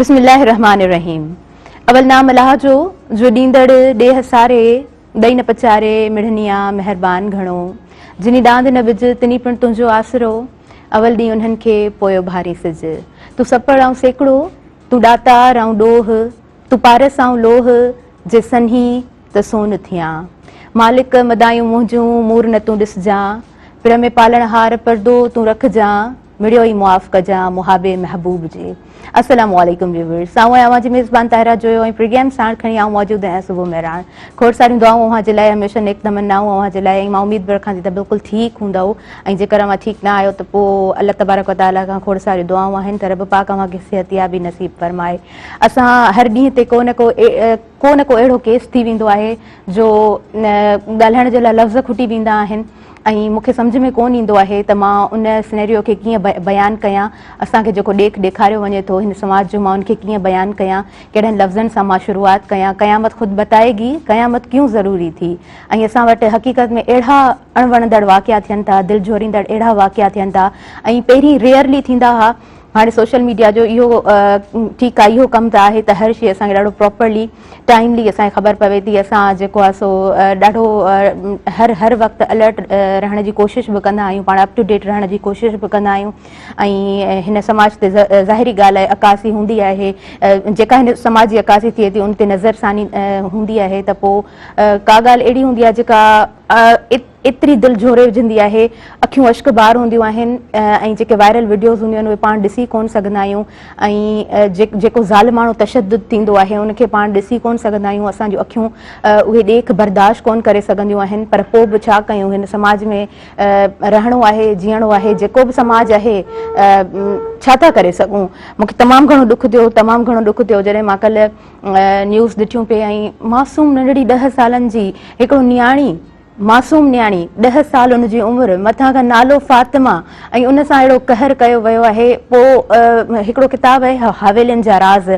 بسم الله الرحمٰن الرحيم اول نام الله جو، جو ڏيندڙ ڏيهه ساري، ڏئي نه پچاري، مڙهني آ مهربان گهڻو، جني ڏاند نه وجهه، تني پڻ تنهنجو آسرو، اول ڏينهن انهن کي، پوء اڀاري سج. تون سپڙ آئون سيڪڙو، تون ڏاتار آئون ڏوهه، تون پارس آئون لوهه، جي سنهي ته سون ٿيان. مالڪ مدايون منهنجون، مور نه تون ڏسجان، پر ۾ پالڻهار پردو تون رکجان. مڙيو ئي معاف ڪجان محابي محبوب جي. السلام عليڪم ويورز آئون آهيان اوهان جي ميزبان طاهره جويو ۽ پروگرام ساڻ کڻي آئون موجود آهيان صبح مهراڻ کوڙ ساريون دعائون اوهان جي لاء هميشه نيڪ تمنائون اوهان جي لاء ۽ مان اميد به رکان ٿي ته بلڪل ٺيڪ هوندؤ ۽ جيڪر اوهان ٺيڪ نه آهيو ته پوء الله تبارڪ وتعالي کان کوڙ ساريون دعائون آهن ته رب پاڪ اوهان کي صحتيابي نصيب فرمائي اسان هر ڏينهن تي ڪو نه ڪو ڪو نه ڪو اهڙو ڪيس ٿي ويندو آهي جو ڳالهائڻ جي لاء لفظ کٽي ويندا آهن ۽ مون کي سمجهه ۾ ڪونه ايندو آهي ته مان ان سنيريو کي ڪيئن بيان ڪيان، اسان کي جيڪو ڏيک ڏيکاريو وڃي ٿو هن سماج جو مان ان کي ڪيئن بيان ڪيان، ڪهڙن لفظن سان مان شروعات ڪيان، قيامت خود بتائي گي، قيامت ڪيون ضروري ٿي ۽ اسان وٽ حقيقت ۾ اهڙا اڻوڻندڙ واقعا ٿين ٿا، دل جهوريندڙ اهڙا واقعا ٿين ٿا ۽ پهرين ريئرلي ٿيندا ها، هاڻي سوشل ميڊيا جو اهو ٺيڪ آهي اهو ڪم ته آهي ته هر شي اسان کي ڏاڍو پراپرلي ٽائملي اسان کي خبر پوي ٿي اسان جيڪو آهي سو ڏاڍو هر هر وقت الرٽ رهڻ جي ڪوشش به ڪندا آهيون پاڻ اپ ٽو ڊيٽ رهڻ جي ڪوشش به ڪندا آهيون ۽ هن سماج تي ظاهري ڳالهه آهي عڪاسي هوندي آهي جيڪا هن سماج جي عڪاسي ٿئي ٿي ان تي نظر ثاني هوندي آهي ته پوء ڪا ڳالهه اهڙي هوندي آهي جيڪا ايتري دل جهوري وجهندي آهي، اکيون اشڪبار هونديون آهن ۽ جيڪي وائرل وڊيوز هونديون آهن اهي پاڻ ڏسي ڪونه سگهندا آهيون ۽ جيڪو ظالماڻو تشدد ٿيندو آهي ان کي پاڻ ڏسي ڪونه سگهندا آهيون، اسان جون اکيون اهي ڏيک برداشت ڪونه ڪري سگهنديون آهن پر پوء به ڇا ڪيون هن سماج ۾ رهڻو آهي جيئڻو آهي جيڪو به سماج آهي ڇا ٿا ڪري سگهون مون کي تمام گهڻو ڏک ٿيو تمام گهڻو ڏک ٿيو جڏهن مان ڪلهه نيوز ڏٺيون پئي ۽ معصوم ننڍڙي ڏهه سالن جي هڪڙو نياڻي معصوم نياڻي ڏهه سال ان جي عمر مٿان کان نالو فاطمه ۽ ان سان اهڙو قهر ڪيو ويو آهي پوء هڪڙو ڪتاب آهي حويلين جا راز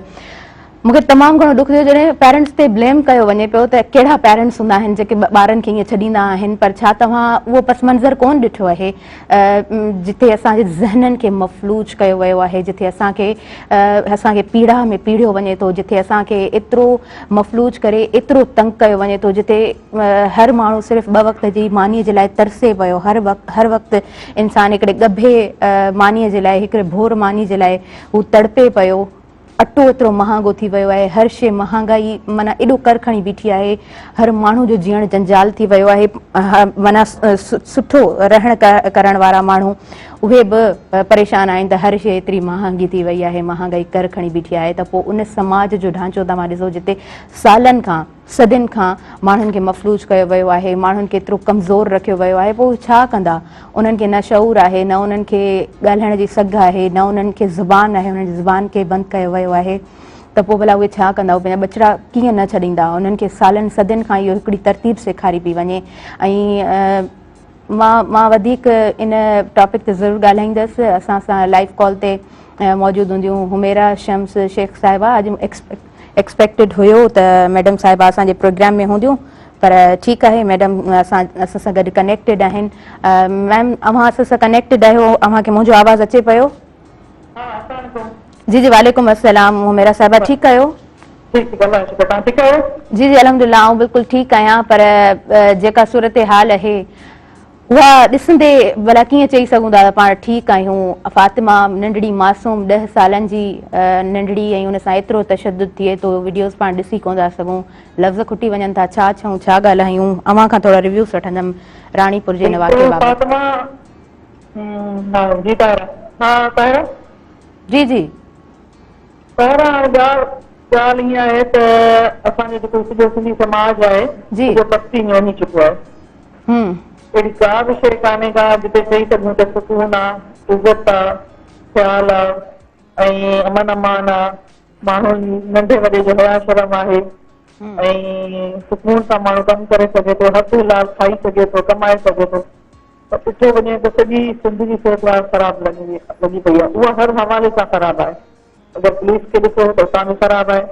مون کي تمام گهڻو ڏک ٿيو جڏهن پيرنٽس تي بليم ڪيو وڃي پيو ته ڪهڙا پيرنٽس هوندا آهن جيڪي ٻارن کي ائين ڇڏيندا آهن پر ڇا توهان اهو پس منظر ڪون ڏٺو آهي جتي اسان جي ذهنن کي مفلوج ڪيو ويو آهي جتي اسان کي اسان کي پيڙاهه ۾ پيڙهيو وڃي ٿو جتي اسان کي ايترو مفلوج ڪري ايترو تنگ ڪيو وڃي ٿو جتي هر ماڻهو صرف ٻه وقت جي مانيء جي لاء ترسي پيو هر وقت هر وقت انسان هڪڙي ڳڀي مانيء جي لاء هڪڙي ڀور ماني جي لاء هو تڙپي پيو اٽو ايترو مهانگو ٿي ويو آهي، هر شيء مهانگائي معنيٰ ايڏو ڪر کڻي بيٺي آهي، هر ماڻهو جو جيئڻ جنجال ٿي ويو آهي، معنيٰ سٺو رهڻ ڪرڻ وارا ماڻهو اهي به پريشان آهن ته هر شيء ايتري مهانگي ٿي وئي آهي، مهانگائي ڪر کڻي بيٺي آهي ته پوء ان سماج جو ڍانچو توهان ڏسو جتي سالن کان صدين کان ماڻهن کي مفلوج ڪيو ويو آهي، ماڻهن کي ايترو ڪمزور رکيو ويو آهي، پوء هو ڇا ڪندا؟ انهن کي نه شعور آهي، نه انهن کي ڳالهائڻ جي سگهه آهي، نه انهن کي زبان آهي، انهن جي زبان کي بند ڪيو ويو آهي ته پوء ڀلا اهي ڇا ڪندا؟ اهي پنهنجا ٻچڙا ڪيئن نه ڇڏيندا؟ انهن کي سالن صدين کان اهو هڪڙي ترتيب سيکاري پئي وڃي ۽ مان مان وڌيڪ ان ٽاپڪ تي ضرور ڳالهائيندس اسان سان لائيو ڪال تي موجود هونديون حميرا شمس شيخ صاحبه اڄ ايڪسپيڪٽيڊ هيو ته ميڊم صاحبه اسان جي پروگرام ۾ هونديون پر ٺيڪ آهي ميڊم اسان اسان سان گڏ ڪنيڪٽيڊ آهن ميم اوهان اسان سان ڪنيڪٽيڊ آهيو اوهان کي منهنجو آواز اچي پيو جي جي وعليڪم السلام حميرا صاحبه ٺيڪ آهيو جي جي الحمدلله آئون بلڪل ٺيڪ آهيان پر جيڪا صورتحال آهي اها ڏسندي ڀلا ڪيئن چئي سگهون ٿا ته پاڻ ٺيڪ آهيون فاطمه ننڍڙي معصوم ڏهه سالن جي ننڍڙي ۽ ان سان ايترو تشدد ٿئي ٿو وڊيوز پاڻ ڏسي ڪونه ٿا سگهون لفظ کٽي وڃن ٿا ڇا ڇئون ڇا ڳالهايون اوهان کان ٿورا ريويوز وٺندم راڻيپور جي هن واقعي بابت. جي جي. پر هاڻي ڳالهه ڳالهه ائين آهي ته اسان جو جيڪو سڄو سنڌي سماج آهي سڄو پستي ۾ وڃي چڪو آهي. اهڙي ڪا به شيء ڪانهي ڪا جتي چئي سگهون ته سڪون آ، عزت آ، خيال آ ۽ امن امان آ، ماڻهن ننڍي وڏي جو حياء شرم آهي ۽ سڪون سان ماڻهو ڪم ڪري سگهي ٿو، حق حلال کائي سگهي ٿو، ڪمائي سگهي ٿو. پر ڏٺو وڃي ته سڄي سنڌ جي صورتحال خراب لڳي لڳي پئي آهي، اها هر حوالي سان خراب آهي. اگر پوليس کي ڏسو ته اتان به خراب آهي،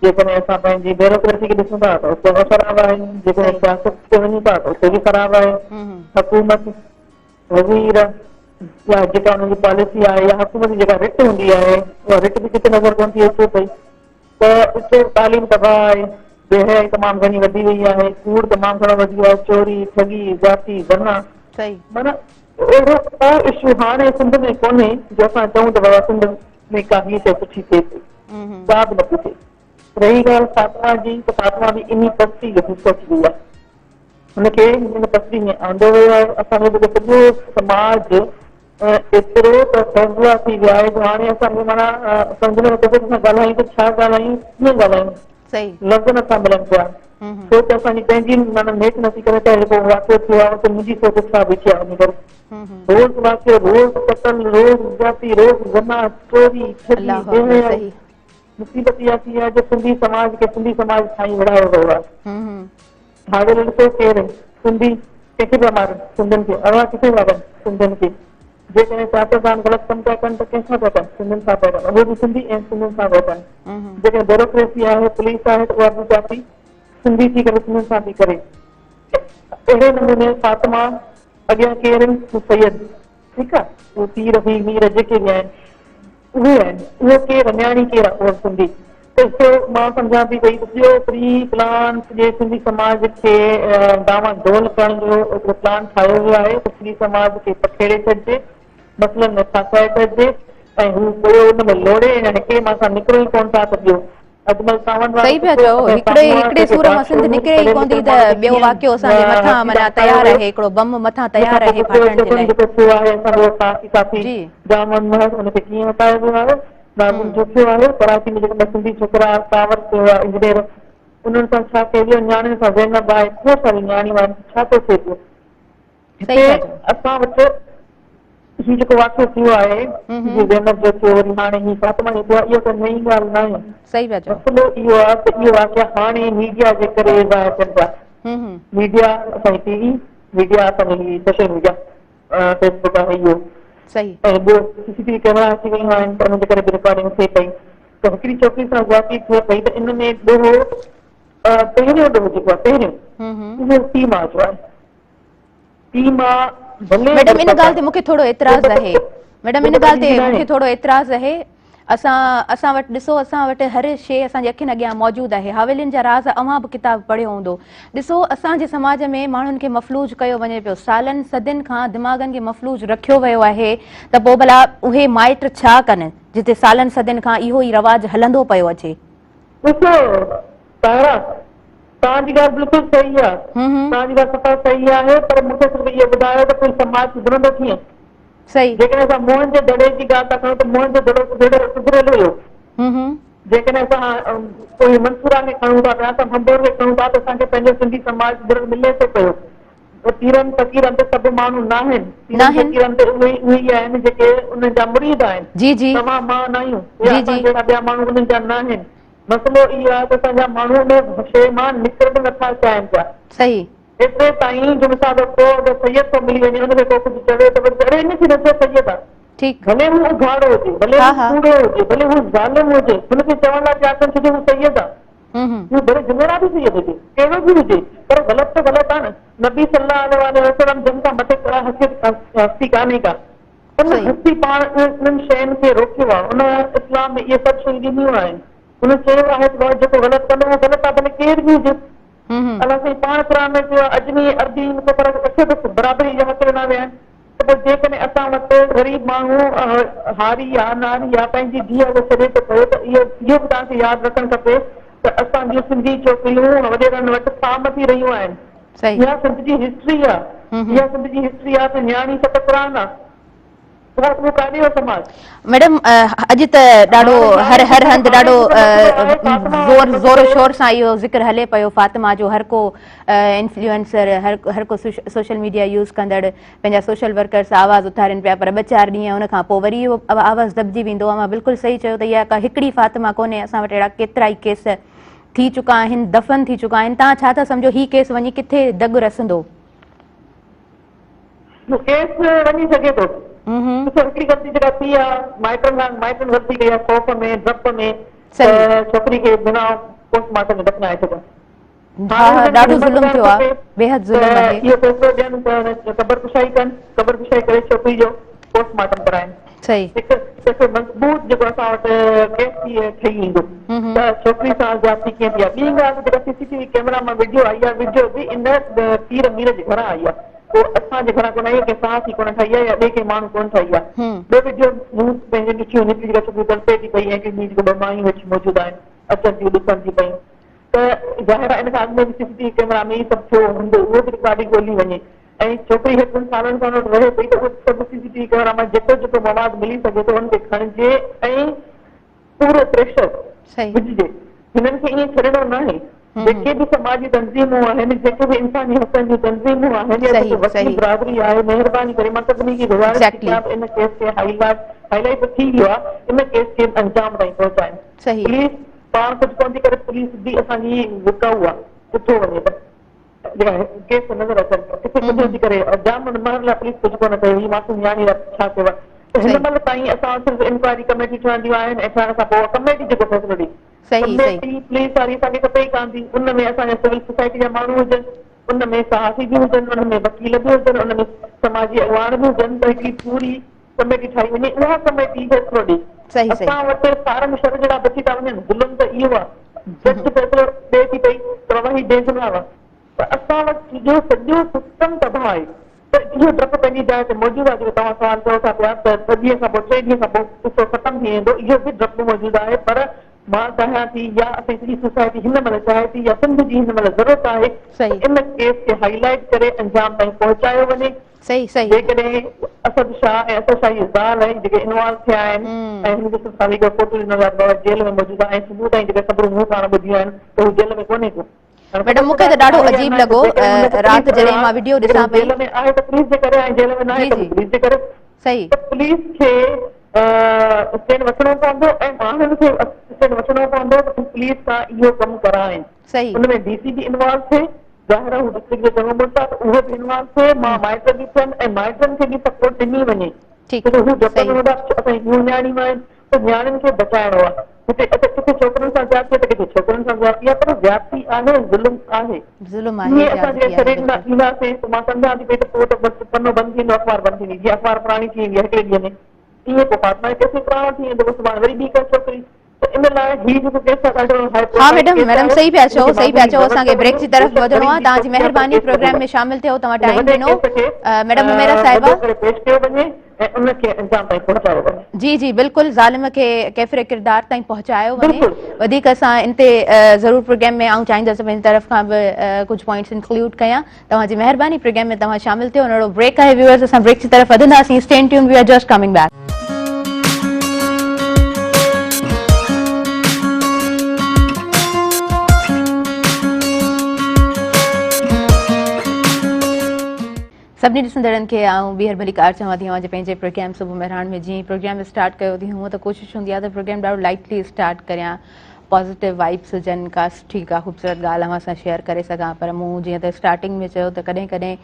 جيڪڏهن اسان پنهنجي بيوروڪريسي کي ڏسون ٿا ته اتي به خراب آهي، جيڪڏهن سياست تي وڃون ٿا ته اتي به خراب آهي. حڪومت، وزير، يا جيڪا انهن جي پاليسي آهي يا حڪومت جي جيڪا رٽ هوندي آهي اها رٽ به ڪٿي نظر ڪونه ٿي اچي پئي ته اتي تعليم تباهه آهي، بي حيائي تمام گهڻي وڌي وئي آهي، ڪوڙ تمام گهڻو وڌي ويو آهي، چوري، ٺڳي، ذاتي، زنا، معنيٰ اهڙو ڪو اشو هاڻي سنڌ ۾ ڪونهي جو اسان چئون ته بابا سنڌ ۾ ڪا هي شيء سٺي ٿئي پئي، ڪا به نٿي ٿئي. رهي ڳالهه فاطمه جي ته فاطمه به انهي پستي جو حصو ٿي وئي آهي. هن کي هن پستي ۾ آندو ويو آهي. اسان جو جيڪو سڄو سماج ايترو ته فضلا ٿي ويو آهي جو هاڻي اسان کي معنيٰ سمجهه ۾ نٿو اچي ته اسان ڳالهايون ته ڇا ڳالهايون ڪيئن ڳالهايون. لفظ نٿا ملن پيا. سوچ اسان جي پنهنجي معنيٰ ميچ نٿي ڪري ته جيڪو واقعو ٿيو آهي اتي منهنجي سوچ ڇا بيٺي آهي ان ڪري. روز واقعو، روز قتل، روز زيادتي، روز زنا، چوري، ٺڳي، بي حيائي. مصيبت اها ٿي آهي جو سنڌي سماج کي سنڌي سماج سان ئي وڙهايو ويو آهي. ڌاڙيل ڏسو ڪير سنڌي ڪنهن کي پيا مارن؟ سنڌين کي. اغوا ڪٿي پيا ڪن؟ سنڌين کي. جيڪڏهن سياستدان غلط ڪم پيا ڪن ته ڪنهن سان پيا ڪن؟ سنڌين سان پيا ڪن. اهي به سنڌي ۽ سنڌين سان پيا ڪن. جيڪڏهن بيوروڪريسي آهي، پوليس آهي ته اها به سياسي سنڌي ٿي ڪري سنڌين سان ٿي ڪري. اهڙي نموني فاطمه اڳيان ڪير آهن؟ سيد. ٺيڪ آ. اهي پير هي مير جيڪي به آهن. اهي آهن، اهو ڪير، نياڻي ڪير آ، اها سنڌي. ته سو مان سمجهان ٿي پئي ته سڄو پري پلان سڄي سنڌي سماج کي ڊانوان ڊول ڪرڻ جو هڪڙو پلان ٺاهيو ويو آهي ته سنڌي سماج کي پکيڙي ڇڏجي، مسئلن ۾ ڦاسائي ڇڏجي ۽ هو پوء ان ۾ لوڙهي ۽ هڪڙي مان اسان نڪرون ئي ڪونه ٿا ته ٻيو اجمل ساوند وارو صحيح پيا قصو چئو ۽ هڪڙي سامهون آ هڪڙي جيڪي سور مان سنڌ باشعور نڪري ئي پڙهيل ڪوندي لکيل ته ماڻهو کي ٻيو ڪيئن واقعو اسان جي مٿان هٿي معنيٰ ڏاکايو تيار ويو. آهي هڪڙو بم مٿان ان کان تيار پوء آهي پڇيو ڦاٽڻ جي ويو لاء جيڪو ٿيو آهي اسان جو ساٿي ساٿي جي جام محمد ان کي ڪيئن هٽايو ويو آهي ناظم جوکيو آهي ڪراچي ۾ جيڪي ٻه سنڌي ڇوڪرا ٽاور تي هئا انجنيئر انهن سان ڇا ڪيو ويو نياڻين سان زينب آهي کوڙ ساريون نياڻيون آهن ڇا ٿو ٿئي پيو صحيح هتي ٿا چئو. اسان وٽ هي جيڪو واقعو ٿيو آهي جي زينب جو ٿيو وري هاڻي هي فاطمه جو ٿيو آهي اهو ڪا نئين ڳالهه ناهي صحيح پيا چئو. مسئلو اهو آهي ته اهي واقعا هاڻي ميڊيا جي ڪري ظاهر ٿين پيا ميڊيا اسان جي ٽي وي ميڊيا اسان جي هي سوشل ميڊيا فيس بڪ آهي اهو صحيح. ۽ ٻيو سي سي ٽي وي ڪيمرا اچي ويون آهن ته انهن جي ڪري به رڪارڊنگ ٿئي پئي ته هڪڙي ڇوڪري سان زيادتي ٿئي پئي ته ان ۾ ڏوهه پهريون ڏوهه جيڪو آهي پهريون اهو پيء ماء جو آهي پيء ماء ڀلي ميڊم ان ڳالهه تي مونکي ٿورو اعتراض آهي ميڊم ان ڳالهه تي مونکي ٿورو اعتراض آهي اسان اسان وٽ ڏسو اسان وٽ هر شيء اسان جي اکين اڳيان موجود آهي حاويلين جا راز اوهان به ڪتاب پڙهيو هوندو ڏسو اسان جي سماج ۾ ماڻهن کي مفلوج ڪيو وڃي پيو سالن صدين کان دماغن کي مفلوج رکيو ويو آهي ته پوء ڀلا اهي مائٽ ڇا ڪن جتي سالن صدين کان اهو ئي رواج هلندو پيو اچي. ڏسو طاهره توهان جي ڳالهه بلڪل صحيح آهي توهان جي ڳالهه صفا صحيح آهي پر مون کي صرف اهو ٻڌايو ته پوء سماج سڌرندو ڪيئن؟ صحيح. جيڪڏهن اسان موهن جي دڙي جي ڳالهه ٿا ڪريون ته موهن جو دڙو سڌريل هيو. جيڪڏهن اسان ڪوئي منصوره کي کڻون ٿا پيا، اسان ڀنڀور کي کڻون ٿا ته اسان کي پنهنجو سنڌي سماج سڌريل ملي ٿو پيو. پيرن فقيرن تي سڀ ماڻهو ناهن. پيرن فقيرن تي اهي ئي آهن جيڪي انهن جا مريد آهن. توهان مان ناهيون يا اسان جهڙا ٻيا ماڻهو انهن جا ناهن. مسئلو اهو آهي ته اسان جا ماڻهو ان شيء مان نڪرڻ نٿا چاهين پيا. صحيح. ايتري تائين جو مثال طور ڪو اگر سيد ٿو ملي وڃي ان کي ڪو ڪجهه چوي ته وري چئي اڙي ان کي نه چئو سيد آ. ٺيڪ. ڀلي هو اگهاڙو هجي، ڀلي ها هو ها. ڪوڙو هجي، ڀلي هو ظالم هجي، هن کي چوڻ لاء تيار ڪونه ڇو جو هو سيد آ. هو ڀلي جمعرات به سيد هجي، ڪهڙو به هجي پر غلط ته غلط آ نه. نبي صلي الله عليه واٰله وسلم جن کان مٿي ڪا حيثيت هستي ڪانهي ڪا. ان صحيح. هستي پاڻ انهن شين کي روڪيو آ. ان اسلام ۾ اهي سڀ شيون ڏنيون آهن. هن چيو آهي ته جيڪو غلط ڪندو اهو غلط آ ڀلي ڪير به هجي. الله سائين پاڻ قرآن ۾ چيو آهي عجمي عربي ۾ ڪو فرق رکيو اٿس برابري جا حق ڏنا ويا آهن ته پوء جيڪڏهن اسان وٽ غريب ماڻهو هاري يا ناري يا پنهنجي ڌيء اهو ڇڏي ٿو پيو ته اهو اهو به توهان کي ياد رکڻ کپي ته اسان جون سنڌي ڇوڪريون وڏيرن وٽ فارم ٿي رهيون آهن اها سنڌ جي هسٽري آهي اها سنڌ جي هسٽري آهي ته نياڻي ست قرآن آهي. ميڊم اڄ ته ڏاڍو هر هر هنڌ ڏاڍو زور زور شور سان اهو ذڪر هلي پيو فاطمه جو هر ڪو انفلوئنسر هر هر ڪو سوشل ميڊيا يوز ڪندڙ پنهنجا سوشل ورڪرس آواز اٿارين پيا پر ٻه چار ڏينهن ان کان پوء وري اهو آواز دٻجي ويندو. اوهان بلڪل صحيح چيو ته اها ڪا هڪڙي فاطمه ڪونهي، اسان وٽ اهڙا ڪيترا ئي ڪيس ٿي چڪا آهن، دفن ٿي چڪا آهن. توهان ڇا ٿا سمجهو هي ڪيس وڃي ڪٿي دڳ رسندو؟ ڪيس وڃي سگهي ٿو. ڏسو هڪڙي غلطي جيڪا ٿي آ مائٽن کان مائٽن غلطي ڪئي آ خوف ۾ ڊپ ۾ ته ڇوڪري کي بنا پوسٽ مارٽم جي دفنائي ڇڏيو. ها ها ڏاڍو ظلم ٿيو آ بيحد ظلم آهي. اهو فيصلو ڏين ته قبر ڪشائي ڪن قبر ڪشائي ڪري ڇوڪري جو پوسٽ مارٽم ڪرائين. صحيح. هڪ هڪ مضبوط جيڪو اسان وٽ ڪيس ٿي ٺهي ايندو ته ڇوڪري سان زيادتي ڪيئن ٿي آهي. ٻي ڳالهه ته جيڪا سي سي ٽي وي ڪيمرا مان وڊيو آئي آهي وڊيو به ان پير مير جي گهران آئي آهي ڪو اسان جي گهران ڪونه آئي آهي ڪنهن صحافي ڪونه ٺاهي آهي يا ٻئي ڪنهن ماڻهو ڪونه ٺاهي آهي. ٻيو وڊيو مون پنهنجي ڏٺي هوندي هڪڙي جيڪا ڇوڪري تڙپي ٿي پئي ۽ هڪڙي ٻي جيڪو ٻه مايون ويٺيون موجود آهن اچن ٿيون ڏسن ٿيون پيون ته ظاهر آهي ان کان اڳ ۾ به سي سي ٽي وي ڪيمرا ۾ هي سڀ ٿيو هوندو اهو به رڪارڊنگ ڳولي وڃي ۽ ڇوڪري هيترن سالن کان ان وٽ رهي پئي ته اهو سڀ سي سي ٽي وي ڪئميرا مان جيڪو جيڪو مواد ملي سگهي ٿو ان کي کڻجي ۽ پورو پريشر وجهجي. هنن کي ائين ڇڏڻو ناهي. جيڪي به سماجي تنظيمون آهن، جيڪي به انساني حقن جون تنظيمون آهن يا جيڪي وڪيل برادري آهي مهرباني ڪري مان سڀني کي گذارش ٿي ڪيان ته ان ڪيس کي هائي لائيٽ هائي لائيٽ ته ٿي ويو آهي ان ڪيس کي انجام تائين پهچائين. پوليس پاڻ ڪجهه ڪونه ٿي ڪري پوليس به اسان جي وڪائو آهي ڏٺو وڃي ته. جيڪا ڪيس نظر اچن ٿا ڪٿي ڪجهه نٿي ڪري جام مهر لاء پوليس ڪجهه ڪونه ڪيو هي معصوم نياڻي لاء ڇا ٿيو آهي ته هن مهل تائين اسان وٽ صرف انڪوائري ڪميٽي ٺهنديون آهن ۽ ٺهڻ کان پوء ڪميٽي جيڪو فيصلو ڏئي ڪميٽي پوليس واري اسان کي کپي ئي ڪانه ٿي ان ۾ اسان جا سول سوسائٽي جا ماڻهو هجن ان ۾ صحافي به هجن ان ۾ وڪيل به هجن ان ۾ سماجي اڳواڻ به هجن ته هڪڙي پوري ڪميٽي ٺاهي وڃي اها ڪميٽي فيصلو ڏي اسان وٽ سارنگ شر جهڙا بچي ٿا وڃن ظلم ته اهو آ جج فيصلو ڏي ٿي پئي ته بابا هي بي گناهه آ ته اسان وٽ سڄو سڄو سسٽم تباهه آهي ته اهو ڊپ پنهنجي جاء تي موجود آ جيڪو توهان سوال ڪيو ٿا پيا ته ٻه ڏينهن کان پوء ٽي ڏينهن کان پوء قصو ختم ٿي ويندو اهو به ڊپ موجود آهي پر مان چاهيان ٿي يا اسان جي سڄي سوسائٽي هن مهل چاهي ٿي يا سنڌ جي هن مهل ضرورت آهي ته ان ڪيس کي هائي لائيٽ ڪري انجام تائين پهچايو وڃي. صحيح صحيح. جيڪڏهن اسد شاهه ۽ اسد شاهه جي زال ۽ جيڪي انوالو ٿيا آهن ۽ هن جو سڀ هڪ فوٽو ڏنو ويو آهي ته بابا جيل ۾ موجود آهي ۽ صبح تائين جيڪي خبرون مون پاڻ ٻڌيون آهن ته هو جيل ۾ ڪونهي ڪو. ميڊم مون کي ته ڏاڍو عجيب لڳو رات جڏهن مان وڊيو ڏسان پئي. جيل ۾ آهي ته پوليس جي ڪري ۽ جيل ۾ ناهي ته به پوليس جي ڪري. صحيح. ته پوليس کي اسٽينڊ وٺڻو پوندو ۽ ماڻهن کي اسٽينڊ وٺڻو پوندو ته پوليس کان اهو ڪم ڪرائين. صحيح. ان ۾ ڊي سي به انوالو ٿئي. ظاهر آهي هو ڊسٽرڪٽ جو چڱو مڙس آهي ته اهو به انوالو ٿئي، مان مائٽ به ٿين ۽ مائٽن کي به سپورٽ ڏني وڃي ڇو ته هو ڊپ ۾ هوندا ته اسان جون ٻيون نياڻيون آهن ته نياڻين کي بچائڻو آهي هتي اچ ڪٿي ڇوڪرن سان زيادتي آهي ته ڪٿي ڇوڪرين سان زيادتي آهي پر زيادتي آهي ظلم آهي ظلم آهي ائين اسان جيڪڏهن ڇڏي ڏيندا ڏينداسين ته مان سمجهان ٿي پئي ته پوء ته بس پنو بند ٿي ويندو اخبار بند ٿي ويندي جيئن اخبار پراڻي ٿي ويندي آهي هڪڙي ڏينهن ۾ ائين پوء فاطمه جو ڪيس به پراڻو ٿي ويندو پوء سڀاڻي وري ٻي ڪا ڇوڪري ته ان لاء هي جيڪو ڪيس آهي ڏاڍو هاء ها پروفائيل ميڊم ڪيس ميڊم آهي صحيح پيا ان چئو کي صحيح پيا معمولي چئو نه اسان کي ورتو بريڪ وڃي جي طرف بيشڪ وڌڻو وري آهي به توهان جي سخت کان سخت مهرباني ڪيس ڪيو پروگرام وڃي ۾ شامل ٿيو توهان ان ٽائيم وڏي ڏنو ڪيس کي ميڊم حميرا وڏو صاحبه ڪري پيش ڪيو وڃي ۽ ان کي انجام تائين پهچايو وڃي. جي جي بلڪل ظالم کي ڪيفر ڪردار تائين پهچايو وڃي بلڪل. وڌيڪ اسان ان تي ضرور پروگرام ۾ آئون چاهيندس پنهنجي طرف کان به ڪجهه پوائنٽس انڪلوڊ ڪيان توهان جي مهرباني پروگرام ۾ توهان شامل ٿيو نڙو بريڪ آهي ويورز اسان بريڪ جي طرف وڌنداسين stay tune we are just coming back. سڀني ڏسندڙن کي آئون ٻيهر ڀليڪار چوان ٿي اوهان جي پنهنجي پروگرام صبح مهراڻ ۾ جيئن پروگرام اسٽارٽ ڪيو ٿي هونء ته ڪوشش هوندي آهي ته پروگرام ڏاڍو لائٽلي اسٽارٽ ڪريان پازيٽو وائبس هجن ڪا سٺي ڪا خوبصورت ڳالهه اوهان سان شيئر ڪري سگهان پر مون جيئن ته اسٽارٽنگ ۾ چيو ته ڪڏهن ڪڏهن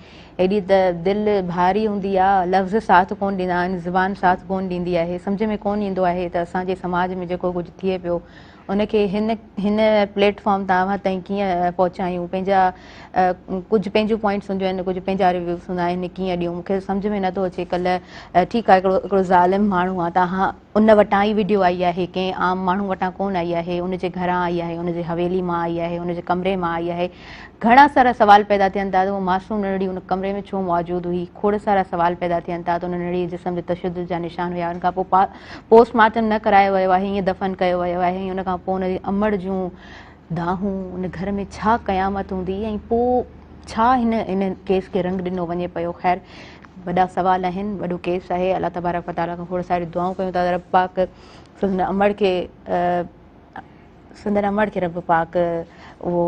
ايڏي ته دل ڀاري هوندي آ لفظ ساٿ ڪون ڏيندا آهن زبان ساٿ ڪون ڏيندي آهي سمجهه ۾ ڪون ايندو آهي ته اسان جي سماج ۾ جيڪو ڪجهه ٿئي پيو ان کي هن هن پليٽ فارم تان اوهان تائين ڪيئن پهچايون پنهنجا ڪجهه پنهنجون پوائنٽس هونديون آهن ڪجهه پنهنجا ريويوز هوندا آهن ڪيئن ڏيون مون کي سمجهه ۾ نٿو اچي ڪلهه ٺيڪ آهي هڪڙو هڪڙو ظالم ماڻهو آ تان ان وٽان ئي وڊيو آئي آهي، ڪنهن عام ماڻهو وٽان ڪونه آئي آهي، ان جي گهران آئي آهي، ان جي حويلي مان آئي آهي، ان جي ڪمري مان آئي آهي. گهڻا سارا سوال پيدا ٿين ٿا ته اها معصوم ننڍڙي ان ڪمري ۾ ڇو موجود هئي؟ کوڙ سارا سوال پيدا ٿين ٿا ته ان ننڍڙي جي جسم تي تشدد جا نشان هيا، ان کان پوء پوسٽ مارٽم نه ڪرايو ويو آهي، ائين دفن ڪيو ويو آهي ۽ ان کان پوء ان جي امڙ جون دانهون، ان گهر ۾ ڇا قيامت هوندي ۽ پوء ڇا هن ان ڪيس کي رنگ ڏنو وڃي پيو؟ خير وڏا سوال آهن، وڏو ڪيس آهي، الله تبارڪ وتعاليٰ کان کوڙ ساريون دعائون ڪيون ٿا ته رب پاڪ سندن امڙ کي سندن امڙ کي رب پاڪ اهو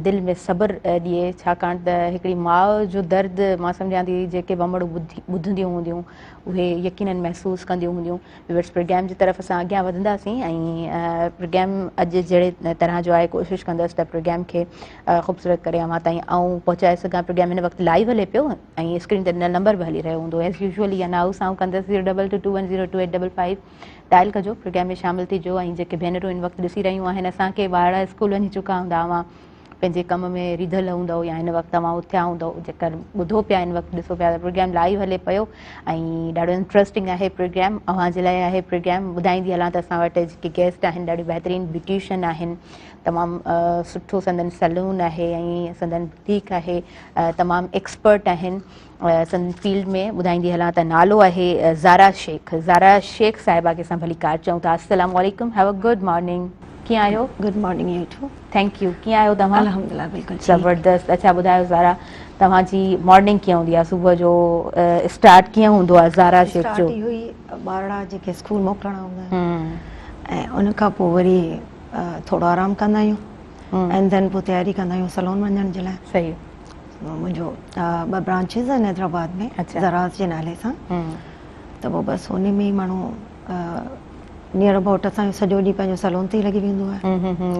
دل ۾ صبر ڏئي ڇاڪاڻ ته هڪڙي ماء جو درد مان سمجهان ٿي جيڪي به امڙون ٻڌنديون هونديون اهي يقينن محسوس ڪنديون هونديون. ويورز پروگرام جي طرف اسان اڳيان وڌنداسين ۽ پروگرام اڄ جهڙي طرح جو آهي ڪوشش ڪندس ته پروگرام کي خوبصورت ڪري اوهان تائين آئون پهچائي سگهان پروگرام هن وقت لائيو هلي پيو ۽ اسڪرين تي ڏنل نمبر به هلي رهيو هوندو ايز يوزول اها انائوس آئون ڪندس zero double two two one zero two eight double five dial ڪجو پروگرام ۾ شامل ٿيجو ۽ جيڪي ڀينرون هن وقت ڏسي رهيون آهن اسان کي ٻارڙا اسڪول وڃي چڪا هوندا اوهان پنهنجي ڪم ۾ رڌل هوندؤ يا هن وقت توهان اٿيا هوندؤ جيڪر ٻڌو پيا هن وقت ڏسو پيا ته پروگرام لائيو هلي پيو ۽ ڏاڍو انٽرسٽنگ آهي پروگرام اوهان جي لاء آهي پروگرام ٻڌائيندي هلان ته اسان وٽ جيڪي گيسٽ آهن ڏاڍي بهترين بيوٽيشن آهن تمام سٺو سندن سلون آهي ۽ سندن بوتيڪ آهي تمام ايڪسپرٽ آهن سندن فيلڊ ۾ ٻڌائيندي هلان ته نالو آهي زارا شيخ زارا شيخ صاحبه کي اسان ڀليڪار چئون ٿا السلام عليڪم هيو ا گڊ مارننگ ڪيئن آهيو؟ Good morning you too. Thank you ڪيئن آهيو توهان؟ الحمدلله بلڪل ٺيڪ. زبردست اڇا ٻڌايو زارا توهان جي مارننگ ڪيئن هوندي آهي صبح جو اسٽارٽ ڪيئن هوندو آهي زارا شيخ جو؟ اسٽارٽ اهو ئي ٻارڙا جيڪي اسڪول موڪلڻا هوندا آهن ۽ ان کان پوء وري ٿورو آرام ڪندا آهيون اينڊ then پوء تياري ڪندا آهيون سلون وڃڻ جي لاء. صحيح. منهنجو ٻه برانچز آهن حيدرآباد ۾ زراز جي نالي سان ته پوء بس ان ۾ ئي ماڻهو نيئر ابائوٽ اسان جو سڄو ڏينهن پنهنجو سلون تي ئي لڳي ويندو آهي.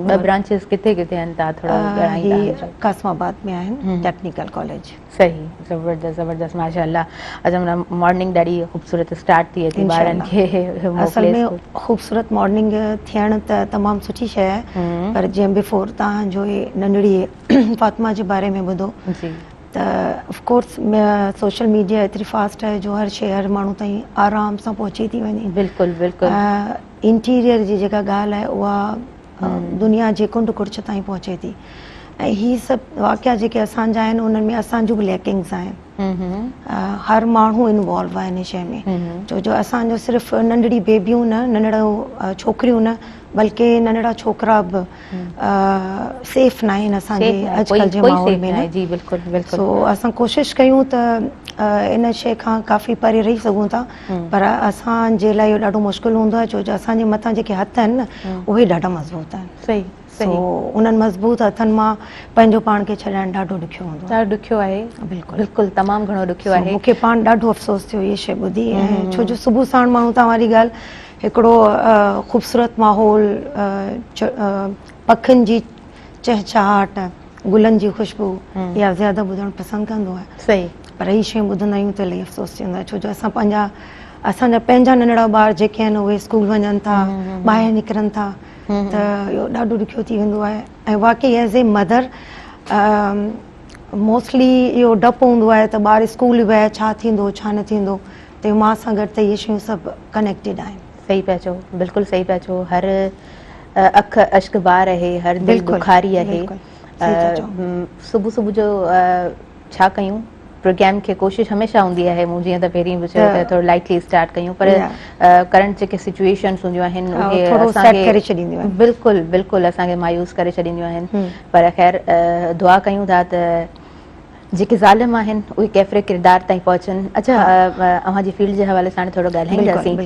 ٻه برانچز ڪٿي ڪٿي آهن تان ٿورو ڳڻائيندا هي قاسم آباد ۾ آهن ٽيڪنيڪل ڪاليج. صحيح زبردست زبردست ماشاءالله اچا معنيٰ مارننگ ڏاڍي خوبصورت اسٽارٽ ٿئي ٿي ٻارن کي اصل ۾ خوبصورت مارننگ ٿيڻ ته تمام سٺي شيء آهي پر جيئن بفور تان جو هي ننڍڙي فاطمه جي باري ۾ ٻڌو ته آف ڪورس سوشل ميڊيا ايتري فاسٽ آهي جو هر شيء هر ماڻهو تائين آرام سان پهچي ٿي وڃي. بلڪل بلڪل. انٽيريئر جي جيڪا ڳالهه آهي اها دنيا جي ڪنڊ ڪڙڇ تائين پهچي ٿي ۽ هي سڀ واقعا جيڪي اسان جا آهن انهن ۾ اسان جون به ليڪنگز آهن هر ماڻهو انوالو آهي ان شيء ۾ ڇو جو اسان جو صرف ننڍڙي بيبيون نه ننڍڙو ڇوڪريون نه بلڪه ننڍڙا ڇوڪرا به سيف ناهن اسان جي اڄڪلهه جي ماحول ۾ نه جي بلڪل بلڪل سو اسان ڪوشش ڪيون ته ان شيء کان ڪافي پري رهي سگهون ٿا پر اسان جي لاء اهو ڏاڍو مشڪل هوندو آهي ڇو جو اسان جي مٿان جيڪي هٿ آهن نه اهي ڏاڍا مضبوط آهن صحيح سو انهن مضبوط هٿن مان پنهنجو پاڻ کي ڇڏائڻ ڏاڍو ڏکيو هوندو آهي ڏاڍو ڏکيو آهي بلڪل بلڪل تمام گهڻو ڏکيو آهي مون کي پاڻ ڏاڍو افسوس ٿيو هي شيء ٻڌي ڇو جو صبح ساڻ ماڻهو تان واري ڳالهه هڪڙو خوبصورت ماحول، پکين جي چهچهاٽ، گلن جي خوشبو اها زياده ٻڌڻ پسند ڪندو آهي. صحيح. پر هي شيون ٻڌندا آهيون ته الاهي افسوس ٿيندو آهي ڇو جو اسان پنهنجا اسان جا پنهنجا ننڍڙا ٻار جيڪي آهن اهي اسڪول وڃن ٿا ٻاهر نڪرن ٿا ته اهو ڏاڍو ڏکيو ٿي ويندو آهي ۽ واقعي ايز اي مدر موسٽلي اهو ڊپ هوندو آهي ته ٻار اسڪول ويا ڇا ٿيندو ڇا نه ٿيندو ته ماء سان گڏ ته اهي شيون سڀ ڪنيڪٽيڊ آهن. صحيح پيا چئو بلڪل صحيح پيا چئو هر اک اشڪ بار آهي هر دل ڏکاري آهي صبح صبح جو ڇا ڪيون پروگرام کي ڪوشش هميشه هوندي آهي مون جيئن ته پهرين به چيو ته ٿورو لائٽلي اسٽارٽ ڪيون پر ڪرنٽ جيڪي سچويشنس هونديون آهن اهي اسان کي ڪري ڇڏينديون آهن بلڪل بلڪل اسان کي مايوس ڪري ڇڏينديون آهن پر خير دعا ڪيون ٿا ته جيڪي ظالم آهن اهي ڪيفر ڪردار تائين پهچن. اڇا اوهان جي فيلڊ جي حوالي سان هاڻي ٿورو ڳالهائينداسين.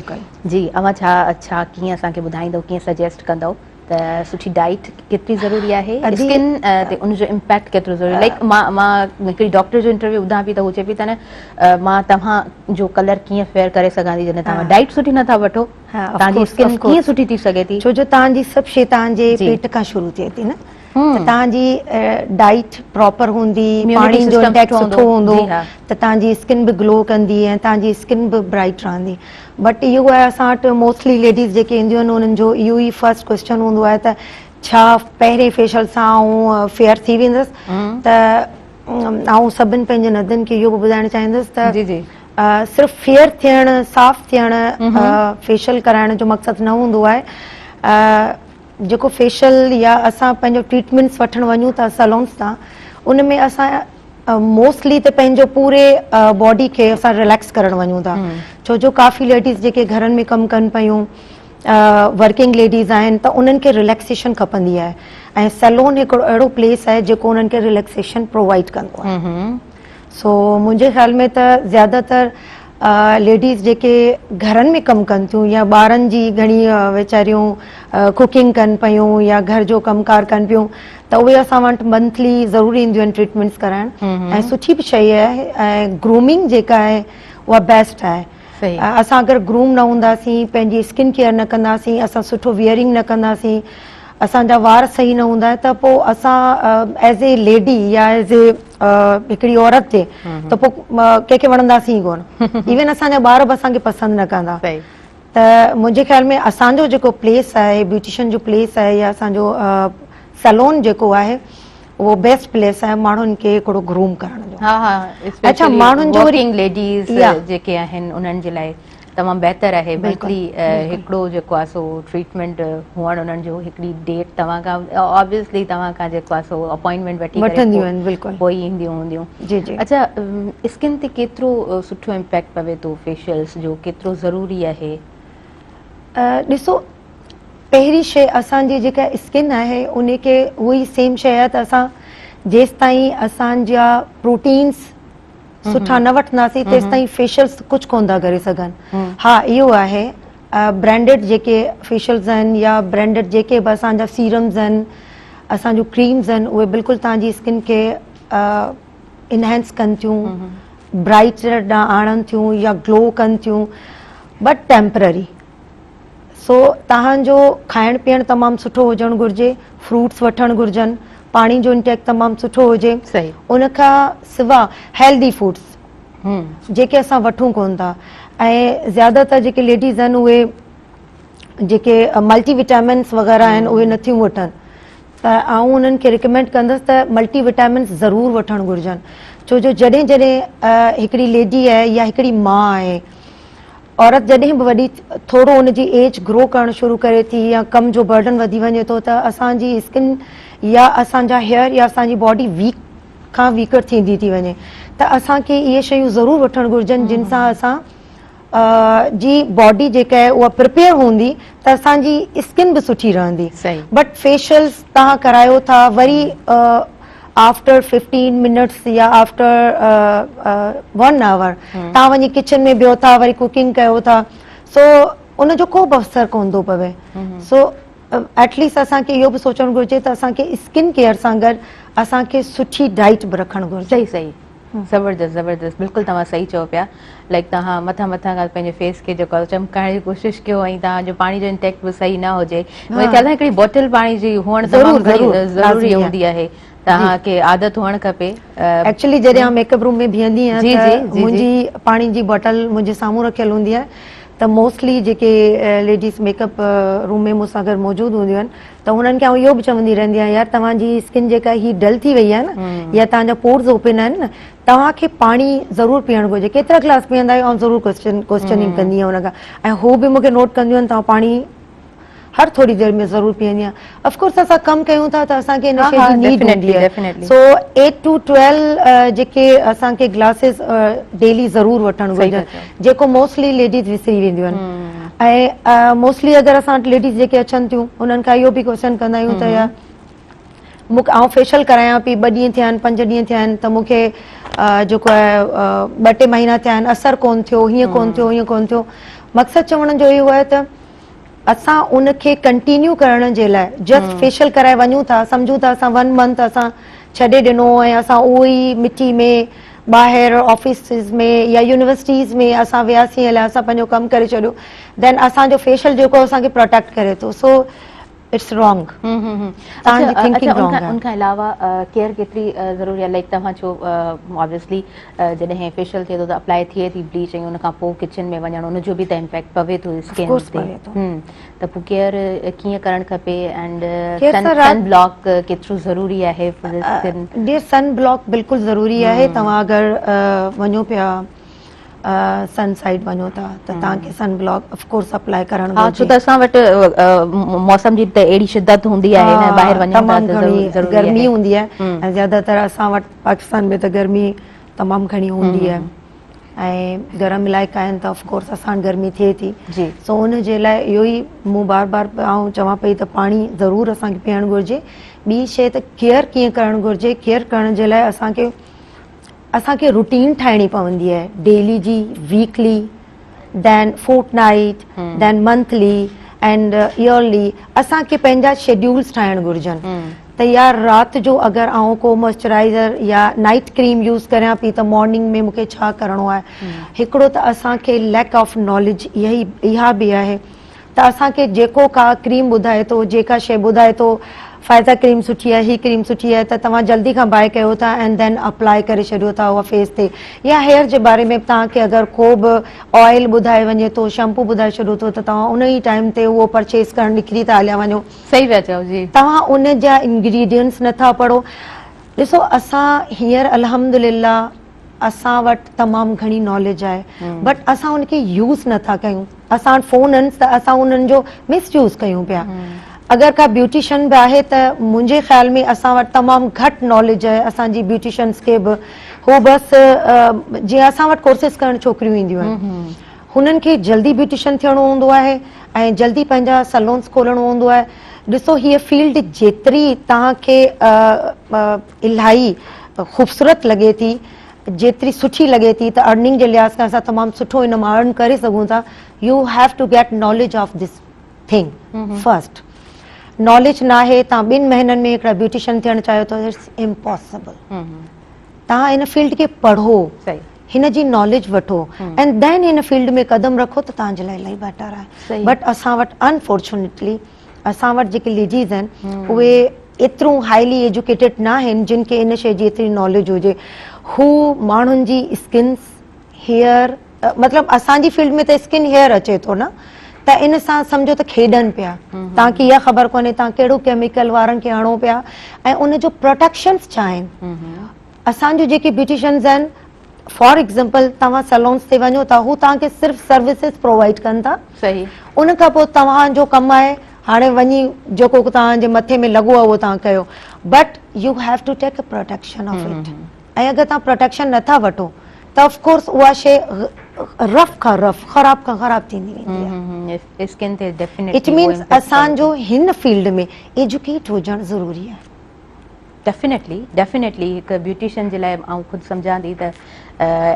جي اوهان ڇا ڇا ڪيئن اسان کي ٻڌائيندو ڪيئن سجيسٽ ڪندو ته سٺي ڊائيٽ ڪيتري ضروري آهي اسڪن تي ان جو امپيڪٽ ڪيترو ضروري لائڪ مان مان هڪڙي ڊاڪٽر جو انٽرويو ٻڌان پئي ته هو چئي پئي ته نه مان توهان جو ڪلر ڪيئن فيئر ڪري سگهان ٿي جڏهن توهان ڊائيٽ سٺي نٿا وٺو توهان جي اسڪن ڪيئن سٺي ٿي سگهي ٿي ڇو جو توهان جي سڀ شي توهان جي پيٽ کان شروع ٿئي ٿي نه ته توهان جي ڊائيٽ پراپر هوندي پاڻي جو انٽيڪ سٺو هوندو ته توهان جي اسڪن به گلو ڪندي ۽ توهان جي اسڪن به برائيٽ رهندي بٽ اهو آهي اسان وٽ موسٽلي ليڊيز جيڪي اينديون آهن انهن جو اهو ئي فرسٽ ڪويسچن هوندو آهي ته ڇا پهرين فيشل سان آئون فيئر ٿي ويندس ته آئون سڀن پنهنجي ندين کي اهو به ٻڌائڻ چاهيندس ته صرف فيئر ٿيڻ صاف ٿيڻ فيشل ڪرائڻ جو مقصد نه هوندو آهي جيڪو فيشل يا اسان پنهنجو ٽريٽمينٽس وٺڻ وڃون ٿا سلونس تان ان ۾ اسان موسٽلي ته پنهنجو پوري باڊي کي اسان رليڪس ڪرڻ وڃون ٿا ڇو جو ڪافي ليڊيز جيڪي گهرن ۾ ڪم ڪن پيون ورڪنگ ليڊيز آهن ته انهن کي رليڪسيشن کپندي آهي ۽ سلون هڪڙو اهڙو پليس آهي جيڪو انهن کي رليڪسيشن پرووائيڊ ڪندو آهي سو منهنجي خيال ۾ ته زياده تر ليڊيز جيڪي گهرن ۾ ڪم ڪن ٿيون يا ٻارن جي گهڻي ويچاريون ڪوڪنگ ڪن پيون يا گهر جو ڪم ڪار ڪن پيون ته اهي اسان وٽ منٿلي ضرور اينديون آهن ٽريٽمينٽس ڪرائڻ ۽ سٺي به شيء آهي ۽ گرومنگ جيڪا آهي اها بيسٽ آهي اسان اگر گروم نه هونداسين پنهنجي اسڪن ڪيئر نه ڪنداسين اسان سٺو ويئرنگ نه ڪنداسين اسان جا وار صحيح نه هوندا ته پوء اسان ايز اي ليڊي يا ايز اي هڪڙي عورت جي ته پوء ڪنهن کي وڻنداسين ئي ڪونه ايون اسان جا ٻار به اسان کي پسند نه ڪندا ته منهنجي خيال ۾ اسان جو جيڪو پليس آهي بيوٽيشن جو پليس آهي يا اسان جو سلون جيڪو آهي اهو بيسٽ پليس آهي ماڻهن کي هڪڙو گروم ڪرڻ جو. ها ها اڇا ماڻهن جو ورڪنگ ليڊيز جيڪي آهن انهن جي لاء تمام بهتر آهي منٿلي هڪڙو جيڪو آهي سو ٽريٽمينٽ هئڻ انهن جو هڪڙي ڊيٽ توهان کان آبويسلي توهان کان جيڪو آهي سو اپوائنٽمينٽ وٺي وٺنديون آهن بلڪل پوء اينديون هونديون. جي جي. اڇا اسڪن تي ڪيترو سٺو امپيڪٽ پوي ٿو فيشلز جو ڪيترو ضروري آهي؟ ڏسو پهرين شي اسان جي جيڪا اسڪن آهي ان کي اهو ئي سيم شي آهي ته اسان جيستائين اسان جا پروٽينس سٺا نه وٺنداسين تيستائين فيشلز ڪجهه ڪون ٿا ڪري سگهن. ها اهو آهي برانڊيڊ جيڪي فيشلز آهن يا برانڊيڊ جيڪي به اسان جا سيرمز آهن اسان جون ڪريمز آهن اهي بلڪل توهان جي اسڪن کي انهينس ڪن ٿيون برائٽ ڏانهن آڻن ٿيون يا گلو ڪن ٿيون بٽ ٽيمپرري. سو توهان جو کائڻ پيئڻ تمام سٺو هجڻ گهرجي، فروٽس وٺڻ گهرجن، پاڻي جو انٽيڪ تمام سٺو هجي، ان کان سوا هيلدي فوڊس جيڪي اسان وٺون ڪون ٿا ۽ زياده تر جيڪي ليڊيز آهن اهي جيڪي ملٽي وٽامنس وغيره آهن اهي نٿيون وٺن ته آئون انهن کي ريڪمينڊ ڪندس ته ملٽي وٽامنس ضرور وٺڻ گهرجن ڇو جو جڏهن جڏهن هڪڙي ليڊي آهي يا هڪڙي ماء آهي عورت جڏهن به وڏي ٿورو ان جي ايج گرو ڪرڻ شروع ڪري ٿي يا ڪم جو برڊن وڌي وڃي ٿو ته اسان جي اسڪن يا اسان جا هيئر يا اسان جي باڊي ويڪ کان ويڪر ٿيندي ٿي وڃي ته اسان کي اهي شيون ضرور وٺڻ گهرجن جن سان اسان جي باڊي جيڪا آهي اها پرپيئر هوندي ته اسان جي اسڪن به سٺي رهندي بٽ فيشلز توهان ڪرايو ٿا وري آفٽر ففٽين منٽس يا آفٽر ون آور توهان وڃي ڪچن ۾ بيهو ٿا وري ڪوڪنگ ڪيو ٿا سو ان جو ڪو به اثر ڪونه ٿو پوي سو ايٽ ليسٽ اسان کي اهو به سوچڻ گهرجي ته اسان کي اسڪن ڪيئر سان گڏ اسان کي سٺي ڊائٽ به رکڻ گهرجي. صحيح صحيح زبردست زبردست بلڪل توهان صحيح چئو پيا لائڪ توهان مٿان مٿان کان پنهنجي فيس کي جيڪو چمڪائڻ جي ڪوشش ڪيو ۽ توهان جو پاڻي جو انٽيڪ به صحيح نه هجي منهنجي خيال سان هڪڙي بوتل پاڻي جي هئڻ تمام گهڻي ضروري هوندي آهي توهان کي عادت هئڻ کپي. ايڪچولي جڏهن آئون ميڪ اپ روم ۾ بيهندي آهيان ته منهنجي پاڻي جي بوتل منهنجي سامهون رکيل هوندي آهي ته موسٽلي جيڪي ليڊيز ميڪ اپ روم ۾ مون سان گڏ موجود هونديون آهن ته انهن کي آئون اهو به چوندي رهندي آهيان يار توهان جي اسڪن جيڪا هي ڊل ٿي وئي آهي نه يا توهان جا پورز اوپن آهن نه توهان کي پاڻي ضرور پيئڻ گهرجي ڪيترا گلاس پيئندا آهيو آئون ضرور ڪوسچن ڪوسچننگ ڪندي آهيان ان کان ۽ هو به مون کي نوٽ ڪنديون آهن توهان پاڻي هر ٿوري دير ۾ ضرور پيئندي آهيان اف ڪورس اسان ڪم ڪيون ٿا ته اسان کي ان شي جي نيڊ هوندي آهي سو 8 ٽو 12 جيڪي اسان کي گلاسز ڊيلي ضرور وٺڻ گهرجن جيڪو موسٽلي ليڊيز وسري وينديون آهن ۽ موسٽلي اگر اسان وٽ ليڊيز جيڪي اچن ٿيون انهن کان اهو به ڪوسچن ڪندا آهيون ته يا مون آئون فيشل ڪرايان پئي ٻه ڏينهن ٿيا آهن پنج ڏينهن ٿيا آهن ته مون کي جيڪو آهي ٻه ٽي مهينا ٿيا آهن اثر ڪون ٿيو هيئن ڪون ٿيو هيئن ڪون ٿيو مقصد چوڻ جو اهو آهي ته اسان ان کي ڪنٽينيو ڪرڻ جي لاء جسٽ فيشل ڪرائي وڃون ٿا سمجهون ٿا اسان ون منٿ اسان ڇڏي ڏنو ۽ اسان اهو ئي مٽي ۾ ٻاهر آفيسز ۾ يا يونيورسٽيز ۾ اسان وياسين الائي اسان پنهنجو ڪم ڪري ڇڏيو دين اسان جو فيشل جيڪو اسان کي پروٽيڪٽ ڪري ٿو سو it's wrong توهان جي ٿنڪنگ رانگ آهي. ان کان علاوه ڪيئر ڪيتري ضروري آهي لائڪ توهان ڇو آبويسلي جڏهن فيشل ٿئي ٿو ته اپلائي ٿئي ٿي بليچ ۽ ان کان پوء ڪچن ۾ وڃڻ ان جو به ته امپيڪٽ پوي ٿو اسڪن تي ته پوء ڪيئر ڪيئن ڪرڻ کپي اينڊ سن بلاڪ ڪيترو ضروري آهي for skin? Dear sun block بلڪل ضروري آهي توهان اگر وڃو پيا سن سائيڊ وڃو ٿا ته توهان کي sun block of course apply ڪرڻ گهرجي. ها ڇو ته اسان وٽ موسم جي ته اهڙي شدت هوندي آهي نه ٻاهر وڃون ٿا ته ضروري آهي. گرمي هوندي آهي ۽ زياده تر اسان وٽ پاڪستان ۾ ته گرمي تمام گهڻي هوندي آهي ۽ گرم علائقا آهن ته آف ڪورس اسان وٽ گرمي ٿئي ٿي سو ان جي لاء اهو ئي مون بار بار آئون چوان پئي ته پاڻي ضرور اسان کي پيئڻ گهرجي ٻي شي ته ڪيئر ڪيئن ڪرڻ گهرجي ڪيئر ڪرڻ جي لاء اسان کي اسان کي روٽين ٺاهڻي پوندي آهي ڊيلي جي weekly then fortnight then monthly and yearly اسان کي پنهنجا شيڊيولز ٺاهڻ گهرجن ته يار رات جو اگر آئون ڪو موئسچرائزر يا نائٽ ڪريم يوز ڪريان پئي ته مارننگ ۾ مونکي ڇا ڪرڻو آهي هڪڙو ته اسان کي ليڪ آف ناليج اها به آهي ته اسان کي جيڪو ڪا ڪريم ٻڌائي ٿو جيڪا شيء ٻڌائي ٿو فائزه ڪريم سٺي آهي هي ڪريم سٺي آهي ته توهان جلدي کان بائي ڪيو ٿا اينڊ then apply ڪري ڇڏيو ٿا اها فيس تي يا هيئر جي باري ۾ به توهان کي اگر ڪو به آئل ٻڌائي وڃي ٿو شيمپو ٻڌائي ڇڏيو ٿو ته توهان ان ئي ٽائيم تي اهو پرچيز ڪرڻ نڪري ٿا هليا وڃو صحيح پيا چئو جي. توهان ان جا انگريڊينٽس نه ٿا پڙهو. ڏسو اسان هينئر الحمدلله اسان وٽ تمام گهڻي ناليج آهي بٽ اسان ان کي يوز نٿا ڪيون. اسان وٽ فون آهن ته اسان انهن جو مس يوز ڪيون پيا. اگر ڪا بيوٽيشن به آهي ته منهنجي خيال ۾ اسان وٽ تمام گهٽ ناليج آهي اسان جي بيوٽيشنس کي به هو بس جيئن اسان وٽ ڪورسز ڪرڻ ڇوڪريون اينديون آهن هنن کي جلدي بيوٽيشن ٿيڻو هوندو آهي ۽ جلدي پنهنجا سلونس کولڻو هوندو آهي. ڏسو هيء فيلڊ جيتري توهان کي الاهي خوبصورت لڳي ٿي جيتري سٺي لڳي ٿي ته ارننگ جي لحاظ کان اسان تمام سٺو ان مان ارن ڪري سگهون ٿا you have to get knowledge of this thing first knowledge ناهي توهان ٻن مهينن ۾ هڪڙا بيوٽيشن ٿيڻ چاهيو ٿا it's impossible توهان ان فيلڊ کي پڙهو هن جي ناليج وٺو اينڊ then هن فيلڊ ۾ قدم رکو ته توهان جي لاء الاهي بيٽر آهي بٽ اسان وٽ انفارچونيٽلي اسان وٽ جيڪي ليڊيز آهن اهي ايترون هائلي ايجوڪيٽيڊ نه آهن جن کي ان شيء جي ايتري ناليج هجي هو ماڻهن جي اسڪنس هيئر مطلب اسان جي فيلڊ ۾ ته اسڪن هيئر اچي ٿو نه ته ان سان سمجهو ته کيڏن پيا توهان کي اها خبر ڪونهي توهان ڪهڙو ڪيميڪل وارن کي هڻو پيا ۽ ان جو پروٽيڪشنس ڇا آهن اسان جون جيڪي بيوٽيشنز آهن فار ايگزامپل توهان سيلونز تي وڃو ٿا هو توهان کي صرف سروسز پرووائيڊ ڪن ٿا صحيح ان کان پوء توهان جو ڪم آهي هاڻي وڃي جيڪو توهان جي مٿي ۾ لڳو آهي اهو توهان ڪيو but you have to take a protection of it ۽ اگر توهان پروٽيڪشن نٿا وٺو ته آف ڪورس اها شي رف کان رف خراب کان خراب ٿيندي ويندي آهي اسڪن تي ڊيفينيٽلي it means اسان جو هن فيلڊ ۾ ايجوڪيٽ هجڻ ضروري آهي. ڊيفينيٽلي ڊيفينيٽلي هڪ بيوٽيشن جي لاء آئون خود سمجهان ٿي ته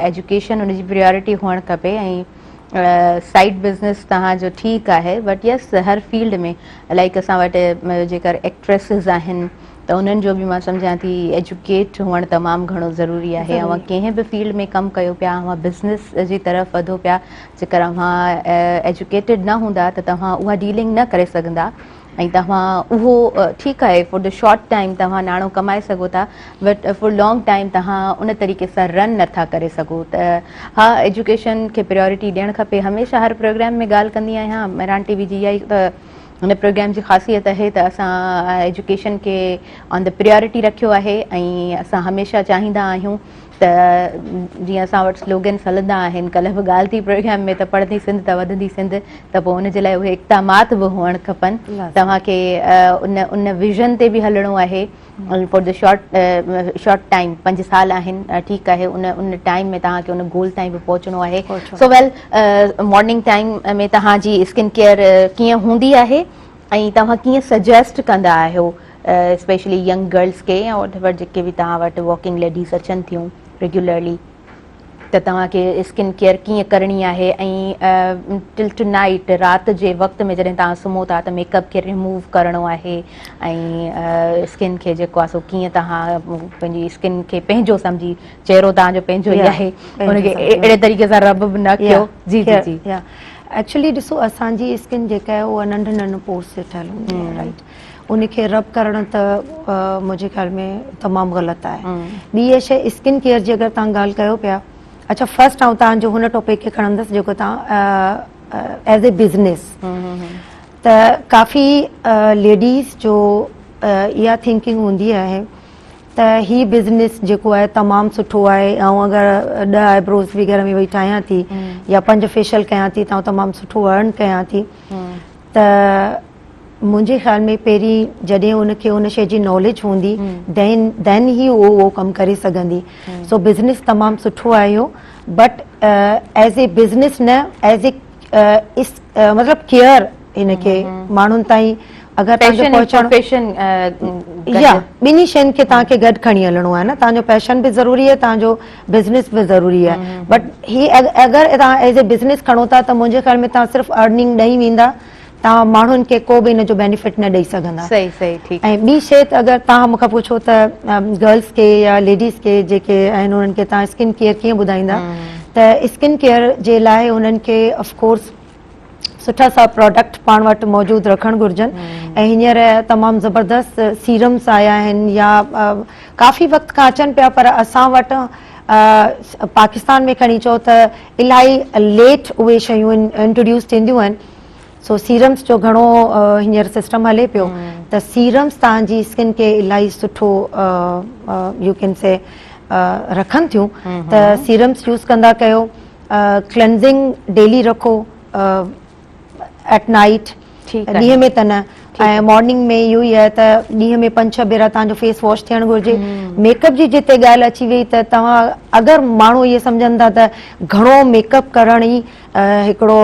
ايجوڪيشن ان جي پريارٽي هئڻ کپي ۽ سائيڊ بزنس توهان جو ٺيڪ آهي بٽ يس هر فيلڊ ۾ لائڪ اسان وٽ جيڪر ايڪٽريسز آهن ته انهن جو به مان سمجهان ٿي ايجوڪيٽ هئڻ تمام گهڻو ضروري آهي اوهان ڪنهن به فيلڊ ۾ ڪم ڪيو پيا اوهان بزنس جي طرف وڌو پيا جيڪر اوهان ايجوڪيٽيڊ نه هوندا ته توهان اها ڊيلنگ نه ڪري سگهندا ۽ توهان اهو ٺيڪ آهي فار the short time توهان ناڻو ڪمائي سگهو ٿا بٽ فار لانگ ٽائيم توهان ان طريقي سان رن نٿا ڪري سگهو ته ها ايجوڪيشن کي پريورٽي ڏيڻ کپي هميشه هر پروگرام ۾ ڳالهه ڪندي آهيان مهراڻ ٽي وي جي اها ئي ته هن پروگرام جي خاصيت آهي ته اسان ايجوڪيشن کي آن the priority رکيو آهي ۽ اسان هميشه چاهيندا آهيون ته جيئن اسان وٽ سلوگنس هلندا آهن ڪلهه به ڳالهه ٿي پروگرام ۾ ته پڙهندي سنڌ ته وڌندي سنڌ ته پوء ان جي لاء اهي اقدامات به هئڻ کپن توهان کي ان ان ويزن تي به هلڻو آهي for the short short time 5 سال آهن ٺيڪ آهي ان ان ٽائيم ۾ توهان کي ان گول تائين به پهچڻو آهي سو ويل مارننگ ٽائيم ۾ توهان جي اسڪن ڪيئر ڪيئن هوندي آهي ۽ توهان ڪيئن سجيسٽ ڪندا آهيو اسپيشلي ينگ گرلس کي يا وٽ ايور جيڪي به توهان وٽ ورڪنگ ليڊيز اچن ٿيون ريگيولرلي ته توهان کي اسڪن ڪيئر ڪيئن ڪرڻي آهي ۽ ٽل ٽو نائيٽ رات جي وقت ۾ جڏهن توهان سمهو ٿا ته ميڪ اپ کي ريموو ڪرڻو آهي ۽ اسڪن کي جيڪو آهي سو ڪيئن توهان پنهنجي اسڪن کي پنهنجو سمجهي چهرو توهان جو پنهنجو ئي آهي ان کي اهڙي طريقي سان رب به نه ڪيو جي جي جي ايڪچولي ڏسو اسان جي اسڪن جيڪا آهي اها ننڍن ننڍن پورس تي ٺهيل هوندي آهي رائيٽ ان کي رب ڪرڻ ته منهنجي خيال ۾ تمام غلط آهي ٻي اها شيء اسڪن ڪيئر جي اگر توهان ڳالهه ڪيو پيا اڇا فرسٽ آئون توهان جو هن ٽاپڪ کي کڻندس جيڪو توهان ايز اي بزنس ته ڪافي ليڊيز جو اها ٿنڪنگ هوندي آهي ته هي بزنس جيڪو آهي تمام سٺو آهي آئون اگر 10 آئبروز به گهر ۾ ويهي ٺاهيان ٿي يا 5 فيشل ڪيان ٿي ته آئون تمام سٺو ارن ڪيان ٿي ته منهنجي خيال ۾ پهرين جڏهن ان کي ان شيء جي ناليج هوندي دين دين هي اهو اهو ڪم ڪري سگهندي سو بزنس تمام سٺو آهي اهو بٽ ايز اي بزنس نه ايز اي مطلب ڪيئر هن کي ماڻهن تائين اگر توهان جو پهچڻ پيشن يا ٻنهي شين کي توهان کي گڏ کڻي هلڻو آهي نه توهان جو پيشن به ضروري آهي توهان جو بزنس به ضروري آهي بٽ هي اگر توهان ايز اي بزنس کڻو ٿا ته منهنجي خيال ۾ توهان صرف ارننگ ڏئي ويندا توهان ماڻهن کي ڪو به ان جو بينيفٽ نه ڏئي سگهندا. صحيح صحيح ٺيڪ. ۽ ٻي شيء ته اگر توهان مون کان پڇو ته گرلس کي يا ليڊيز کي جيڪي آهن انهن کي توهان اسڪن ڪيئر ڪيئن ٻڌائيندا ته اسڪن ڪيئر جي لاء انهن کي آف ڪورس سٺا سا پراڊڪٽ پاڻ وٽ موجود رکڻ گهرجن ۽ هينئر تمام زبردست سيرمس آيا آهن يا ڪافي وقت کان اچن پيا پر اسان وٽ پاڪستان ۾ کڻي چئو ته الاهي ليٽ اهي شيون انٽروڊيوس ٿينديون آهن سو سيرمس جو گهڻو هينئر سسٽم هلي پيو. ته سيرمز توهان جي اسڪن کي الاهي سٺو يو ڪين سي رکن ٿيون ته سيرمز يوز ڪندا ڪيو ڪلينزنگ ڊيلي رکو ايٽ نائيٽ ڏينهن ۾ ته نه ۽ مارننگ ۾ اهو ئي آهي ته ڏينهن ۾ پنج ڇهه ڀيرا توهان جو فيس واش ٿيڻ گهرجي ميڪ اپ جي جتي ڳالهه اچي وئي ته توهان اگر ماڻهو اهي سمجهن ٿا ته گهڻو ميڪ اپ ڪرڻ ئي هڪڙو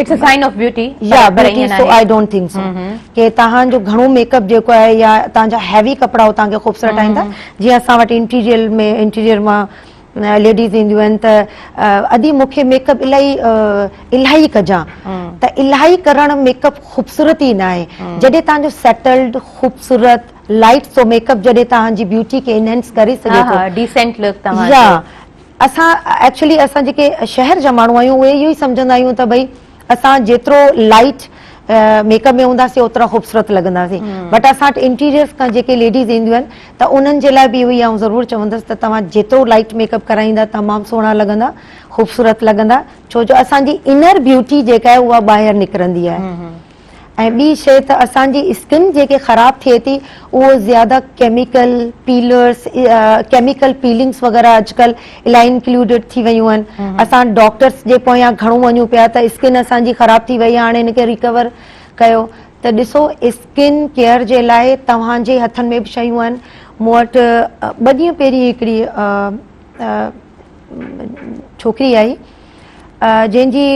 it's a sign of beauty يا beauty so I don't think so ڪي توهان جو گهڻو ميڪ اپ جيڪو آهي يا توهان جا هيوي ڪپڙا هو توهان کي خوبصورت ٺاهين ٿا جيئن اسان وٽ انٽيريئر ۾ انٽيريئر مان ليڊيز اينديون آهن ته ادي مون کي ميڪ اپ الاهي الاهي ڪجان ته الاهي ڪرڻ ميڪ اپ خوبصورتي نه آهي جڏهن توهان جو سيٽلڊ خوبصورت لائٽ سو ميڪ اپ جڏهن توهان جي بيوٽي کي انهينس ڪري سگهي ٿو ڊيسنٽ لڪ توهان يا اسان ايڪچولي اسان جيڪي شهر جا ماڻهو آهيون اهي اهو ئي سمجهندا آهيون ته ڀئي اسان جيترو لائيٽ ميڪ اپ ۾ هونداسين اوترا خوبصورت لڳنداسين بٽ اسان وٽ انٽيريئرس کان جيڪي ليڊيز اينديون آهن ته انهن جي لاء به اهو ئي آئون ضرور چوندس ته توهان جيترو لائيٽ ميڪ اپ ڪرائيندا تمام سهڻا لڳندا خوبصورت لڳندا ڇو جو اسان جي انر بيوٽي جيڪا آهي اها ٻاهر نڪرندي آهي ۽ ٻي شيء ته اسان جي اسڪن جيڪي خراب ٿئي ٿي اهو زياده ڪيميڪل پيلرس ڪيميڪل پيلنگس وغيره اڄڪلهه الاهي انڪلوڊيڊ ٿي ويون آهن اسان ڊاڪٽرس جي پويان گهڻو وڃون پيا ته اسڪن اسان جي خراب ٿي وئي آهي هاڻي هن کي ريڪور ڪيو ته ڏسو اسڪن ڪيئر جي لاء توهان جي هٿن ۾ به شيون آهن مون وٽ ٻه ڏينهن پهرين هڪڙي ڇوڪري آئي جنهن جي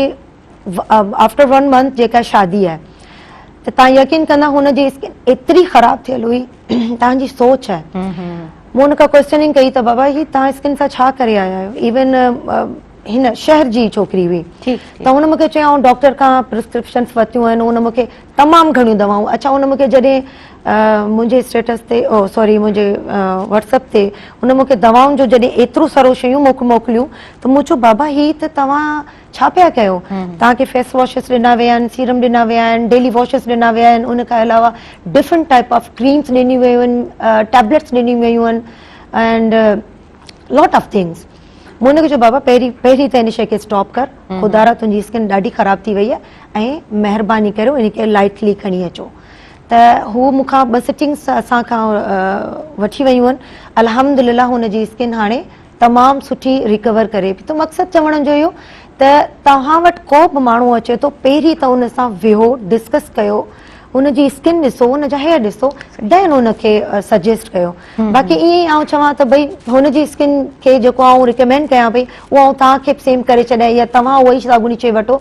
آفٽر ون منٿ جيڪا شادي آهي ته تان يقين ڪندا هن جي اسڪن ايتري خراب ٿيل هئي تان جي سوچ آهي مون هن کان ڪويسچننگ ڪئي ته بابا هي تان اسڪن سان ڇا ڪري آيا آهيو ايون هن شهر جي ڇوڪري هئي ته هن مونکي چيو آئون ڊاڪٽر کان پرسڪرپشنس ورتيون آهن هن مونکي تمام گهڻيون دوائون اڇا هن مونکي جڏهن منهنجي اسٽيٽس تي او سوري منهنجي واٽس اپ تي هن مونکي دوائن جو جڏهن ايترو سارو شيون مونکي موڪليون ته مون چيو بابا هي ته توهان ڇا پيا ڪيو؟ توهان کي فيس واشز ڏنا ويا آهن، سيرم ڏنا ويا آهن، ڊيلي واشز ڏنا ويا آهن، ان کان علاوه ڊفرنٽ ٽائپ آف ڪريمز ڏنيون ويون آهن، ٽيبليٽس ڏنيون ويون آهن اينڊ لاٽ آف ٿنگس. مون هن کي چيو بابا پهرين پهرين ته ان شيء کي اسٽاپ ڪر، خدارا تنهنجي اسڪن ڏاڍي خراب ٿي وئي آهي ۽ مهرباني ڪريو ان کي لائٽلي کڻي اچو. ته هو مون کان ٻه سٽنگس اسان کان وٺي ويون آهن، الحمدلله هن جي اسڪن هاڻي تمام سٺي ريڪور ڪري پئي ته مقصد چوڻ جو اهو ته توهان وٽ ڪو به ماڻهو اچي ٿو پهرين ته ان سان ويهو ڊسڪس ڪيو ان جي اسڪن ڏسو ان جا هيئر ڏسو دين ان کي سجيسٽ ڪيو باقي ائين ئي آئون چوان ته ڀئي هن جي اسڪن کي جيڪو آئون ريڪمينڊ ڪيان پئي اهو آئون توهان کي به سيم ڪري ڇڏيان يا توهان اها ئي ساڳڻي شي وٺو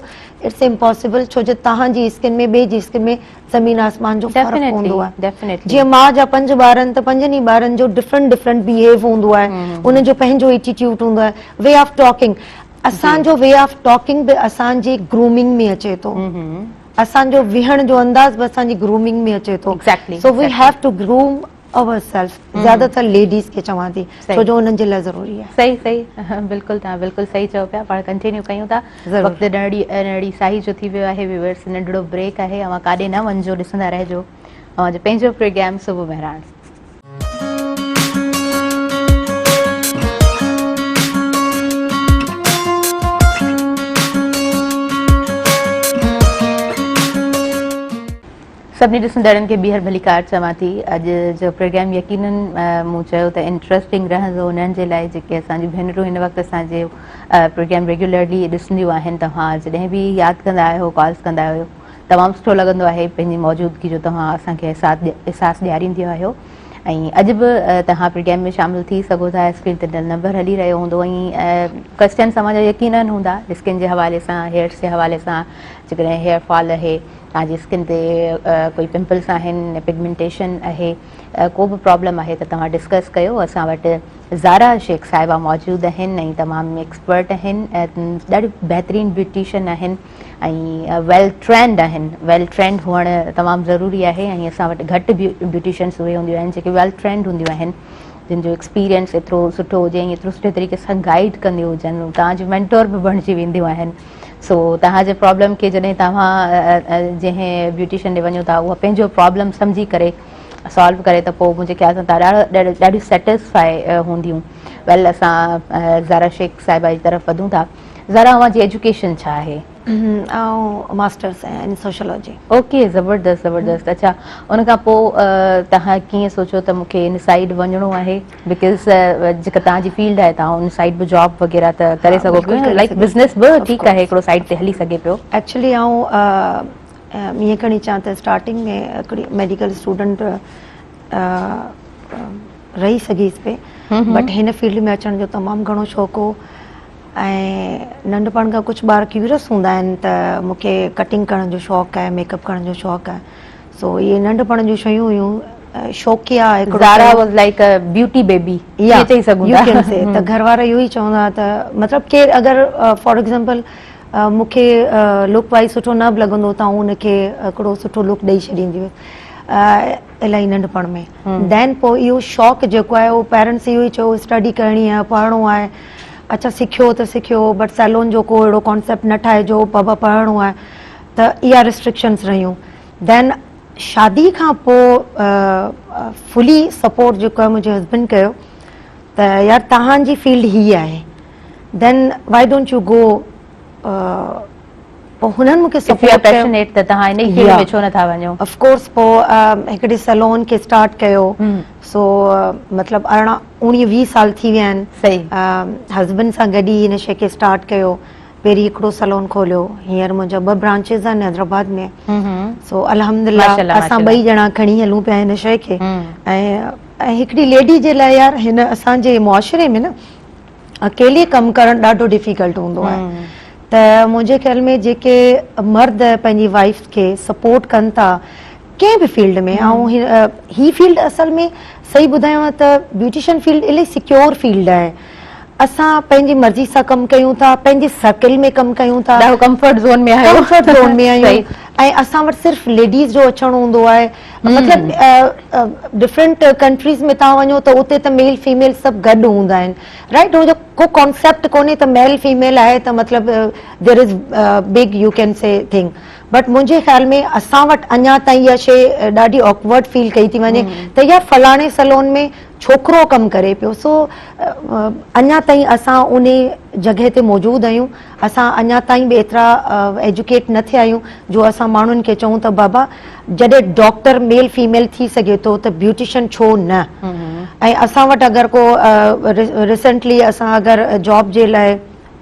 it's impossible ڇو جو توهان جي اسڪن ۾ ٻئي جي اسڪن ۾ زمين آسمان جو فرق هوندو آهي جيئن ماء جا پنج ٻار آهن ته پنجن ئي ٻارن جو ڊفرنٽ ڊفرنٽ بيهيو هوندو آهي انهن جو پنهنجو ايٽيٽيوڊ هوندو آهي وي آف ٽاڪنگ اسان جو وي آف ٽاڪنگ به اسان جي گرومنگ ۾ اچي ٿو اسان جو ويهڻ جو انداز به اسان جي گرومنگ ۾ اچي ٿو so we have to groom our self زياده تر ليڊيز کي چوان ٿي ڇو جو انهن جي لاء ضروري آهي. صحيح صحيح بلڪل توهان بلڪل صحيح چئو پيا پاڻ ڪنٽينيو ڪيون ٿا وقت ننڍڙي ننڍڙي ساهي جو ٿي ويو آهي ويورس ننڍڙو بريڪ آهي اوهان ڪاڏي نه وڃجو ڏسندا رهجو اوهان جو پنهنجو پروگرام صبح مهراڻ. سڀني ڏسندڙن کي ٻيهر ڀليڪار چوان ٿي. اڄ جو پروگرام يقينن مون چيو ته انٽرسٽنگ رهندو انهن جي لاء جيڪي اسان جون ڀينرون هن وقت اسان جي پروگرام ريگيولرلي ڏسنديون آهن. توهان جڏهن به ياد ڪندا آهيو ڪالز ڪندا آهيو تمام سٺو لڳندو آهي پنهنجي موجودگي جو توهان اسان کي احساس ڏيارينديون آهيو ۽ اڄ به توهان پروگرام ۾ شامل ٿي سگهو ٿا. اسڪرين تي ڏنل نمبر هلي رهيو هوندو ۽ ڪويسچنس اوهان جا يقينن هوندا اسڪن جي حوالي سان هيئرس جي حوالي سان جيڪڏهن هيئر فال آهي توهان جي اسڪن تي ڪوئي پمپلس آهن پگمينٽيشن آهي ڪو به پرابلم آهي ته توهان ڊسڪس ڪيو اسان وٽ زارا شيخ صاحبه موجود آهن ۽ تمام ايڪسپرٽ آهن ڏاڍي بهترين بيوٽيشن آهن ۽ ويل ٽرينڊ آهن ويل ٽرينڊ هئڻ تمام ضروري آهي ۽ اسان وٽ گهٽ بيوٽيشنس اهي هونديون آهن جيڪي ويل ٽرينڊ هونديون آهن جن جو ايڪسپيرينس ايترو سٺو هجي ۽ ايترو سٺي طريقي سان گائيڊ ڪنديون هجن توهان جو مينٽور به بڻجي وينديون آهن سو توهان جي پرابلم کي جڏهن توهان جنهن بيوٽيشن ڏي وڃو ٿا اها پنهنجو پرابلم سمجهي ڪري سالو ڪري ته پوء منهنجي خيال سان توهان ڏاڍيون سيٽسفائي هونديون. ويل اسان زارا شيخ صاحبه جي طرف وڌون ٿا. زارا اوهان جي ايجوڪيشن ڇا آهي؟ آئون ماسٽرس آهيان ان سوشيالاجي. اوڪي زبردست زبردست اڇا ان کان پوء توهان ڪيئن سوچيو ته مونکي ان سائيڊ وڃڻو آهي because جيڪا توهان جي فيلڊ آهي توهان ان سائيڊ به جاب وغيره ته ڪري سگهو پيو لائڪ بزنس به ٺيڪ آهي هڪڙو سائيڊ تي هلي سگهي پيو. ايڪچولي آئون ائين کڻي چوان ته اسٽارٽنگ ۾ هڪڙي ميڊيڪل اسٽوڊنٽ رهي سگهيس پئي بٽ هن فيلڊ ۾ اچڻ جو تمام گهڻو شوق هو ۽ ننڍپڻ کان ڪجهه ٻار ڪيوريس هوندا آهن ته مون کي ڪٽنگ ڪرڻ جو شوق آهي ميڪ اپ ڪرڻ جو شوق آهي سو اهي ننڍپڻ جون شيون هيون شوقيا هڪڙو Zara was like a beauty baby ائين چئي سگهون ٿا you can سي ته گهر وارا اهو ئي چوندا هئا ته مطلب ڪير اگر فار ايگزامپل مون کي لڪ وائز سٺو نه به لڳندو ته آئون ان کي هڪڙو سٺو لڪ ڏئي ڇڏيندي هيس الاهي ننڍپڻ ۾ دين پوء اهو شوق جيڪو آهي اهو پيرنٽس اهو ئي چيو اسٽڊي ڪرڻي آهي پڙهڻو آهي اڇا سکيو ته سکيو بٽ سيلون جو ڪو اهڙو ڪانسيپٽ نه ٺاهجو بابا پڙهڻو آهي ته اها ريسٽرڪشنس رهيون دين شادي کان پوء فلي سپورٽ جيڪو آهي منهنجي هسبنڊ ڪيو ته يار توهان جي فيلڊ هي آهي then why don't you go پوء هنن مون کي سپورٽ ڪيو پيشنيٽ ته توهان ان ئي فيلڊ ۾ ڇو نٿا وڃو آف ڪورس پوء هڪڙي سيلون کي اسٽارٽ ڪيو سو مطلب 18 19 20 سال ٿي ويا آهن صحيح هسبنڊ سان گڏ ئي هن شي کي اسٽارٽ ڪيو پهرين هڪڙو سلون کوليو هينئر منهنجا ٻه برانچز آهن حيدرآباد ۾ سو الحمدلله اسان ٻئي ڄڻا کڻي هلون پيا هن شي کي ۽ هڪڙي ليڊي جي لاء يار هن اسان جي معاشري ۾ نه اڪيلي ڪم ڪرڻ ڏاڍو ڊفيڪلٽ هوندو آهي ته منهنجي خيال ۾ جيڪي مرد پنهنجي وائيف کي سپورٽ ڪن ٿا ڪنهن به فيلڊ ۾ ۽ هي فيلڊ اصل ۾ صحيح ٻڌايان ته بيوٽيشن فيلڊ الائي سيڪيور فيلڊ آهي اسان پنهنجي مرضي سان ڪم ڪيون ٿا پنهنجي سرڪل ۾ ڪم ڪيون ٿا ڏاڍو ڪمفرٽ زون ۾ آهيون ڪمفرٽ زون ۾ آهيون ۽ اسان وٽ صرف ليڊيز جو اچڻ هوندو آهي مطلب ڊفرنٽ ڪنٽريز ۾ تان وڃو ته اتي ته ميل فيميل سڀ گڏ هوندا آهن رائٽ هو جو ڪو ڪانسيپٽ ڪونهي ته ميل فيميل آهي ته مطلب there is big you can see thing but منهنجي خيال ۾ اسان وٽ اڃا تائين اها شي ڏاڍي آڪورڊ فيل ڪئي ٿي وڃي ته يار فلاڻي سلون ۾ ڇوڪرو ڪم ڪري پيو سو اڃا تائين اسان انهي جڳهه تي موجود آهيون اسان اڃا تائين به ايترا ايجوڪيٽ نه ٿيا آهيون جو اسان ماڻهن کي چئون ته بابا جڏهن ڊاڪٽر ميل فيميل ٿي سگهي ٿو ته بيوٽيشن ڇو نه ۽ اسان وٽ اگر ڪو ريسنٽلي اسان اگر جاب جي لاء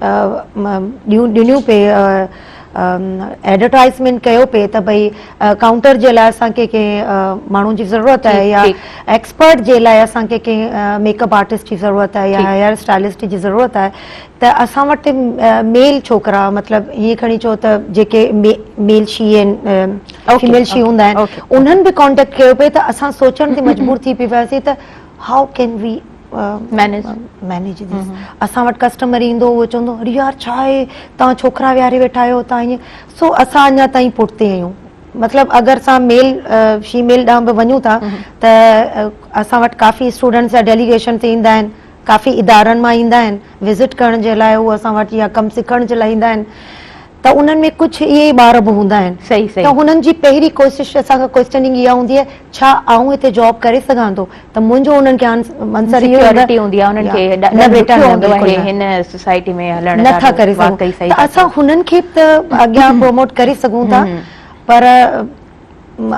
ڏنيون پئي ايڊورٽائزمينٽ ڪيو پئي ته ڀئي ڪائونٽر جي لاء اسان کي ڪنهن ماڻهو جي ضرورت آهي يا ايڪسپرٽ جي لاء اسان کي ڪنهن ميڪ اپ آرٽسٽ جي ضرورت آهي يا هيئر اسٽائلسٽ جي ضرورت آهي ته اسان وٽ ميل ڇوڪرا مطلب ائين کڻي چئو ته جيڪي ميل شي ۽ فيميل شي هوندا آهن انهن به ڪانٽيڪٽ ڪيو پئي ته اسان سوچڻ تي مجبور ٿي پئي وياسين ته how can we manage manage this اسان وٽ ڪسٽمر ايندو اهو چوندو اري يار ڇا آهي توهان ڇوڪرا ويهاري ويٺا آهيو توهان ائين سو اسان اڃا تائين پٺتي آهيون مطلب اگر اسان ميل شي ميل ڏانهن به وڃون ٿا ته اسان وٽ ڪافي اسٽوڊنٽس يا ڊيليگيشن ايندا آهن ڪافي ادارن مان ايندا آهن وزٽ ڪرڻ جي لاء هو اسان وٽ يا ڪم سکڻ جي لاء ايندا آهن ته انهن ۾ ڪجهه اهي ئي ٻار به هوندا آهن صحيح صحيح ته هنن جي پهرين ڪوشش اسان کان ڪوئسچننگ اها هوندي آهي ڇا آئون هتي جاب ڪري سگهان ٿو ته منهنجو انهن کي آنسر اهو هوندو سيڪيورٽي هوندي آهي انهن کي نه بيٽا نه هوندو آهي هن سوسائٽي ۾ هلڻ نه ٿا ڪري سگهون ته اسان هنن کي به ته اڳيان پروموٽ ڪري سگهون ٿا پر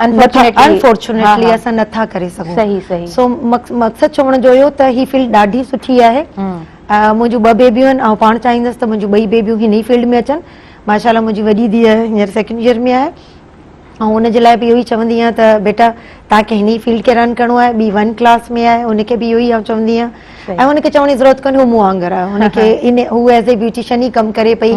انفارچونيٽلي اسان نه ٿا ڪري سگهون صحيح صحيح سو مقصد چوڻ جو اهو ته هي فيلڊ ڏاڍي سٺي آهي منهنجون ٻه بيبيون آهن آئون پاڻ چاهيندس ته منهنجون ٻئي بيبيون هن ئي فيلڊ ۾ اچن ماشاء الله منهنجي وڏي ڌيء هينئر سيڪنڊ ايئر ۾ آهي ۽ ان جي لاء به اهو ئي چوندي آهيان ته بيٽا توهان کي هن ئي فيلڊ کي رن ڪرڻو آهي ٻي ون ڪلاس ۾ آهي ان کي به اهو ئي آئون چوندي آهيان ۽ ان کي چوڻ جي ضرورت ڪونهي هو مون وانگر آهي ان کي ان هو ايز اي بيوٽيشن ئي ڪم ڪري پئي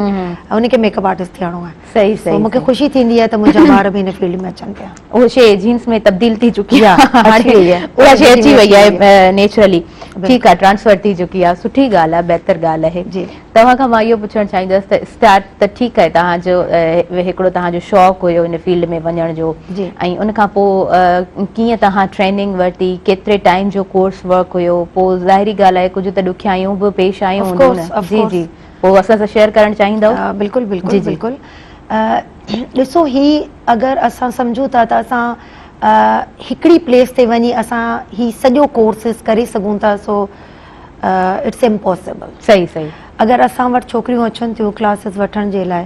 ان کي ميڪ اپ آرٽسٽ ٿيڻو آهي صحيح صحيح مون کي خوشي ٿيندي آهي ته منهنجا ٻار به هن فيلڊ ۾ اچن پيا. اها شيء جينس ۾ تبديل ٿي چڪي آهي هاڻي اها شيء اچي وئي آهي نيچرلي ٺيڪ آهي ٽرانسفر ٿي چڪي آهي سٺي ڳالهه آهي بهتر ڳالهه آهي جي توهان کان مان اهو پڇڻ چاهيندس ته اسٽارٽ ته ٺيڪ آهي توهان جو هڪڙو توهان جو شوق هيو ان فيلڊ ۾ وڃڻ جو ۽ ان کان پوء ڪيئن توهان ٽريننگ ورتي ڪيتري ٽائيم جو ڪورس ورڪ هيو پوء ظاهري ڳالهه آهي ڪجهه ته ڏکيائيون به پيش آيون هونديون نه جي جي پوء اسان سان شيئر ڪرڻ چاهيندؤ؟ بلڪل بلڪل بلڪل ڏسو هي اگر اسان سمجهون ٿا ته اسان هڪڙي پليس تي وڃي اسان هي سڄو ڪورسز ڪري سگهون ٿا سو it's impossible صحيح صحيح اگر اسان وٽ ڇوڪريون اچن ٿيون ڪلاسز وٺڻ جي لاء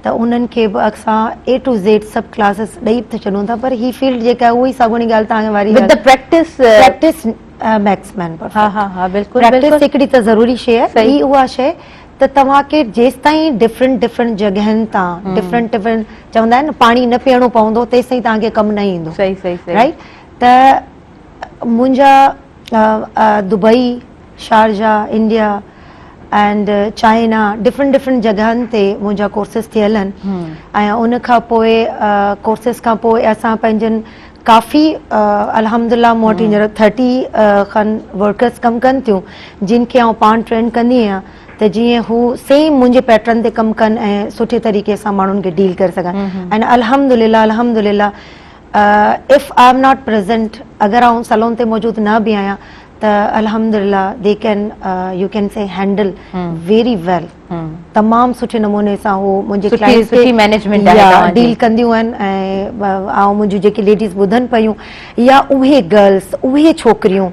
ته انهن کي به اسان اي ٽو زيڊ سڀ ڪلاسز ڏئي به ڇڏون ٿا پر هي فيلڊ جيڪا آهي اها ئي ساڳوڻي ڳالهه توهان واري with the practice practice makes man perfect ها ها ها بلڪل پريڪٽس هڪڙي ته ضروري شيء آهي ٻي اها شيء ته توهان کي جيستائين ڊفرنٽ ڊفرنٽ جڳهن تان ڊفرنٽ ڊفرنٽ چوندا آهن نه پاڻي نه پيئڻو پوندو تيستائين توهان کي ڪم نه ايندو صحيح صحيح صحيح رائٽ ته منهنجا Dubai Sharjah India and China different different جڳهن تي منهنجا ڪورسز ٿيل آهن ۽ ان کان پوء ڪورسز کان پوء اسان پنهنجن ڪافي الحمدلله مون وٽ هينئر ٿرٽي کن ورڪرز ڪم ڪن ٿيون جن کي آئون پاڻ ٽرين ڪندي آهيان ته جيئن هو سيم منهنجي پيٽرن تي ڪم ڪن ۽ سٺي طريقي سان ماڻهن کي ڊيل ڪري سگهن ۽ الحمدلله الحمدلله if I am not present اگر آئون سلون تي موجود نه به آهيان ته الحمدلله the can you can see handle very well تمام سٺي نموني سان هو منهنجي ڪلائنٽس کي مينيجمينٽ يا ڊيل ڪنديون آهن ۽ آئون منهنجون جيڪي ليڊيز ٻڌن پيون يا اهي گرلس اهي ڇوڪريون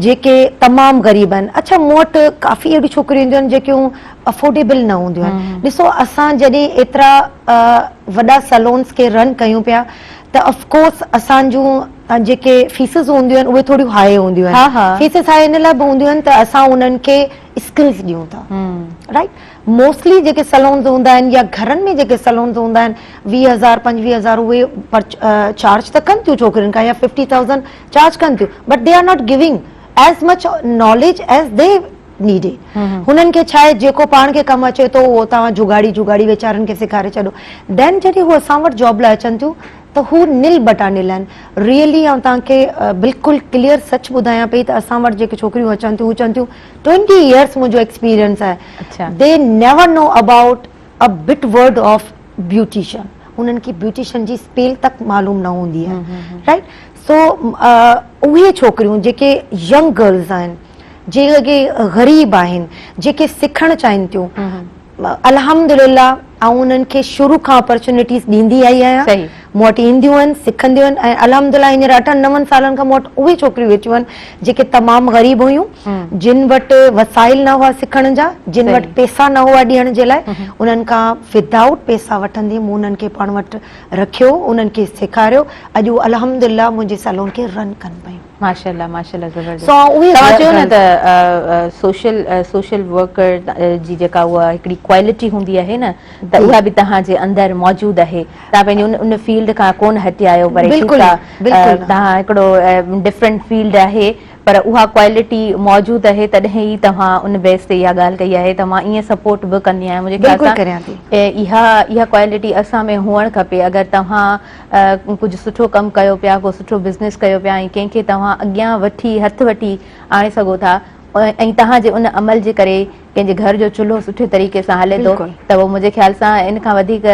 جيڪي تمام غريب آهن اڇا مون وٽ ڪافي اهڙيون ڇوڪريون اينديون آهن جيڪيون افورڊيبل نه هونديون آهن ڏسو اسان جڏهن ايترا وڏا سلونس کي رن ڪيون پيا ته آف ڪورس اسان جون جيڪي فيسز هونديون آهن اهي ٿوريون هاء هونديون آهن فيسز هاء ان لاء به هونديون آهن ته اسان انهن کي اسڪلز ڏيون ٿا رائٽ موسٽلي جيڪي سلونز هوندا آهن يا گهرن ۾ جيڪي سلونز هوندا آهن ويهه هزار پنجويهه هزار اهي چارج ته ڪن ٿيون ڇوڪرين کان يا ففٽي ٿائوزنڊ چارج ڪن ٿيون but they are not giving as much knowledge as they need هنن کي ڇا آهي جيڪو پاڻ کي ڪم اچي ٿو اهو توهان جگاڙي جگاڙي ويچارن کي سيکاري ڇڏو دين جڏهن هو اسان وٽ جاب لاء اچن ٿيون ته هو نل بٽا نل آهن ريئلي آئون توهان کي بلڪل ڪليئر سچ ٻڌايان پئي ته اسان وٽ جيڪي ڇوڪريون اچن ٿيون هو چون ٿيون ٽوئنٽي ايئرس منهنجو ايڪسپيرينس آهي the never know about a bit word of beautician انهن کي بيوٽيشن جي اسپيل تڪ معلوم نه هوندي آهي رائٽ سو اهي ڇوڪريون جيڪي ينگ گرلز آهن جيڪي غريب آهن جيڪي سکڻ چاهين ٿيون الحمدلله آئون انهن کي شروع کان اپرچونيٽيز ڏيندي آئي آهيان مون وٽ اينديون آهن سکنديون آهن ۽ الحمدلله هينئر اٺن نون سالن کان مون وٽ اهي ڇوڪريون ويٺيون آهن جيڪي تمام غريب هيون جن وٽ وسائل نه هئا سکڻ جا جن وٽ پيسا نه هئا ڏيڻ جي لاء انهن کان ودائوٽ پيسا وٺندي مون انهن کي پاڻ وٽ رکيو انهن کي سيکاريو اڄ هو الحمدلله منهنجي سيلون کي رن ڪن پيون. ماشاءالله ماشاءالله زبردست سو اهي توهان چيو نه ته سوشل سوشل ورڪر جي جيڪا اها هڪڙي ڪوالٽي هوندي آهي نه ته اها به توهان جي اندر موجود آهي توهان پنهنجي ان ان فيلڊ کان ڪونه هٽيا آهيو پر ٺيڪ آهي توهان هڪڙو ڊفرنٽ فيلڊ آهي پر اها ڪوالٽي موجود آهي تڏهن ئي توهان ان بيس تي اها ڳالهه ڪئي آهي ته مان ائين سپورٽ به ڪندي آهيان منهنجي خيال سان اها اها ڪوالٽي اسان ۾ هئڻ کپي اگر توهان ڪجهه سٺو ڪم ڪيو پيا ڪو سٺو بزنس ڪيو پيا ۽ ڪنهن کي توهان اڳيان وٺي هٿ وٺي آڻي سگهو ٿا ۽ توهان جي ان عمل جي ڪري ڪنهن جي گهر جو چلهو سٺي طريقي سان هلي ٿو ته پوء منهنجي خيال سان ان کان وڌيڪ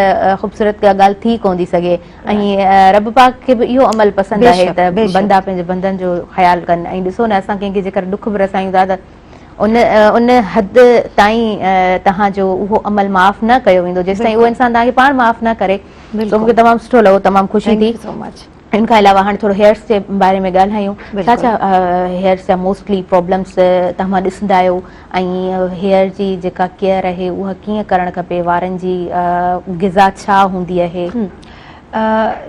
خوبصورت ڪا ڳالهه ٿي ڪونه ٿي سگهي ۽ رب پاڪ کي به اهو عمل پسند آهي ته بندا پنهنجي بندن جو خيال ڪن ۽ ڏسو نه اسان ڪنهن کي جيڪر ڏک به رسايون ٿا ته ان ان حد تائين توهان جو اهو عمل معاف نه ڪيو ويندو جيستائين اهو انسان توهان کي پاڻ معاف نه ڪري سو مون کي تمام سٺو لڳو تمام خوشي ٿي ان کان علاوه هاڻي ٿورو هيئرس جي باري ۾ ڳالهايون ڇا ڇا هيئرس جا موسٽلي پرابلمس توهان ڏسندا آهيو ۽ هيئر جي جيڪا ڪيئر آهي اها ڪيئن ڪرڻ کپي وارن جي غذا ڇا هوندي آهي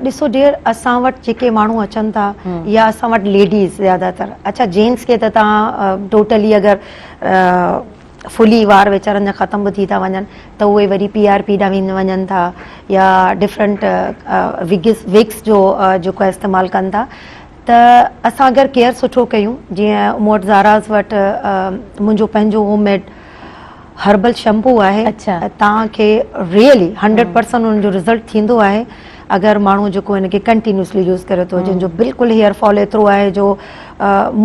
ڏسو ڊيئر اسان وٽ جيڪي ماڻهو اچن ٿا يا اسان وٽ ليڊيز زياده تر اڇا جينٽس کي ته توهان ٽوٽلي اگر فلي وار ويچارن جا ختم به ٿي ٿا وڃن ته اهي وري پي آر پي ڏانهن وڃن ٿا يا ڊفرنٽ وگس وگس جو جيڪو آهي استعمال ڪن ٿا ته اسان اگر ڪيئر سٺو ڪيون جيئن مون وٽ زاراز وٽ منهنجو پنهنجو هوم ميڊ هربل شيمپو آهي توهان کي ريئلي هنڊريڊ پرسنٽ ان جو رزلٽ ٿيندو آهي اگر ماڻهو جيڪو هن کي ڪنٽينيوسلي يوز ڪري ٿو جنهن جو بلڪل هيئر فال ايترو آهي جو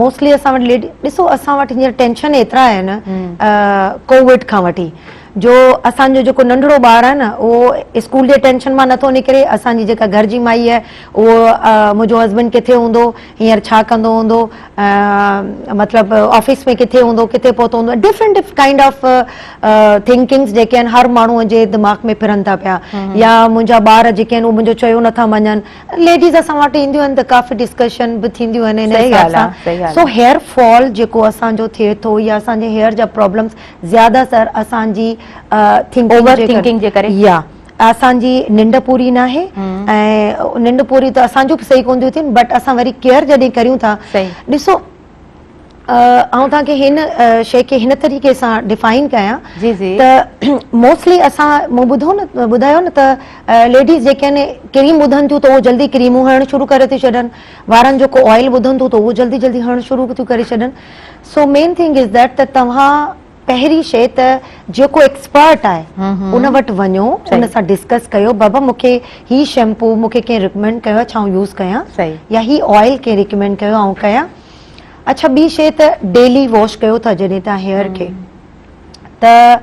موسٽلي اسان وٽ ليڊي ڏسو اسان وٽ هينئر ٽينشن ايترا آهن ڪووڊ کان وٺي جو اسان جو جيڪو ننڍڙو ٻار آهي نه اهو اسڪول جي ٽينشن مان نٿو نڪري اسان جي جيڪا گهر جي مائي آهي اهو منهنجو هسبنڊ ڪٿي هوندو هينئر ڇا ڪندو هوندو مطلب آفيس ۾ ڪٿي هوندو ڪٿي پهتو هوندو ڊفرنٽ ڪائنڊ آف ٿنڪنگس جيڪي آهن هر ماڻهو جي دماغ ۾ ڦرن ٿا پيا يا منهنجا ٻار جيڪي آهن اهي منهنجو چيو نٿا مڃن ليڊيز اسان وٽ اينديون آهن ته ڪافي ڊسڪشن به ٿينديون آهن ان حساب سان سو هيئر فال جيڪو اسان جو ٿئي ٿو يا اسان جي هيئر جا پرابلمس زياده تر اسان جي ٿنڪنگ جي ڪري يا اسان جي ننڊ پوري ناهي ۽ ننڊ پوري ته اسان جون به صحيح ڪون ٿيون ٿين بٽ اسان وري ڪيئر جڏهن ڪريون ٿا ڏسو آئون توهان کي هن شيء کي هن طريقي سان ڊفائن ڪيان ته موسٽلي اسان مون ٻڌو نه ٻڌايو نه ته ليڊيز جيڪي آهن ڪريم ٻڌن ٿيون ته اهو جلدي ڪريمون هڻڻ شروع ڪري ٿيون ڇڏن وارن جو ڪو آئل ٻڌن ٿيون ته اهو جلدي جلدي هڻڻ شروع ٿيون ڪري ڇڏن سو مين ٿنگ is that ته توهان پهرين شيء ته جيڪو ايڪسپرٽ آهي ان وٽ وڃو ان سان ڊسڪس ڪيو بابا مون کي هي شيمپو مون کي ڪنهن ريڪمينڊ ڪيو آهي ڇا آئون يوز ڪيان يا هي آئل ڪنهن ريڪمينڊ ڪيو آئون ڪيان اڇا ٻي شيء ته ڊيلي واش ڪيو ٿا جڏهن توهان هيئر کي ته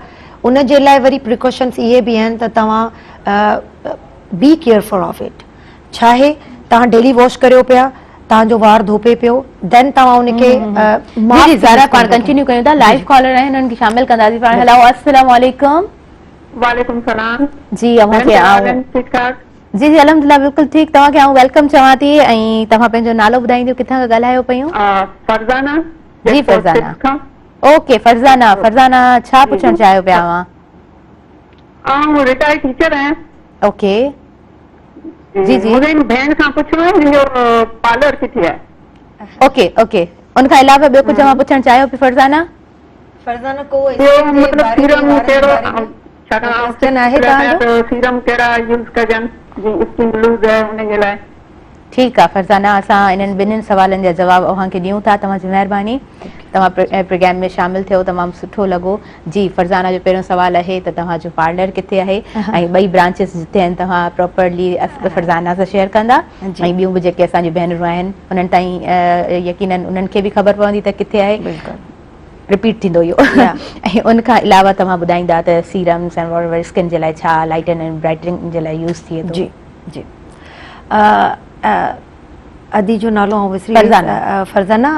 ان جي لاء وري پريڪاشنس اهي به آهن ته توهان بي ڪيئرفل آف it ڇا آهي توهان ڊيلي واش ڪريو پيا توهان جو وار ڌوپي پيو دين توهان ان کي جي جي زارا پاڻ ڪنٽينيو ڪيون ٿا لائيو ڪالر آهن انهن کي شامل ڪنداسين پاڻ هلو السلام عليڪم. وعليڪم سلام جي اوهان کي آئون ٺيڪ ٺاڪ جي جي الحمدلله بلڪل ٺيڪ توهان کي آئون welcome چوان ٿي ۽ توهان پنهنجو نالو ٻڌائينديو ڪٿان کان ڳالهايو پيون. فرزانه جي فرزانه اوڪي فرزانه فرزانه ڇا پڇڻ چاهيو پيا اوهان. آئون رٽائرڊ ٽيچر آهيان. اوڪي جي جي منهنجي ڀيڻ کان پڇڻو هو هن جو پارلر ڪٿي آهي. اوڪي اوڪي ان کان علاوه ٻيو ڪجهه اوهان پڇڻ چاهيو پي فرزانه؟ فرزانه ڪو ٻيو مطلب سيرم ڪهڙو ڇاڪاڻ آئون ڪويسچن آهي توهان جو؟ سيرم ڪهڙا يوز ڪجن جي اسڪن لوز آهي ان جي لاء. ٺيڪ آ فرزانه اسان انهن ٻنهين سوالن جا جواب اوهان کي ڏيون ٿا توهان جي مهرباني توهان پروگرام ۾ شامل ٿيو تمام سٺو لڳو جي فرزانه جو پهريون سوال آهي ته توهان جو پارلر ڪٿي آهي ۽ ٻئي برانچز جتي آهن توهان پراپرلي فرزانه سان شيئر ڪندا ۽ ٻيون به جيڪي اسان جون ڀينرون آهن انهن تائين يقينن انهن کي به خبر پوندي ته ڪٿي آهي رپيٽ ٿيندو اهو ۽ ان کان علاوه توهان ٻڌائيندا ته سيرمز ۽ ور اسڪن جي لاء ڇا لائٽن ۽ برائٽنگ جي لاء يوز ٿئي ٿو جي جي ادي جو نالو آئون وسري ويس فرزانه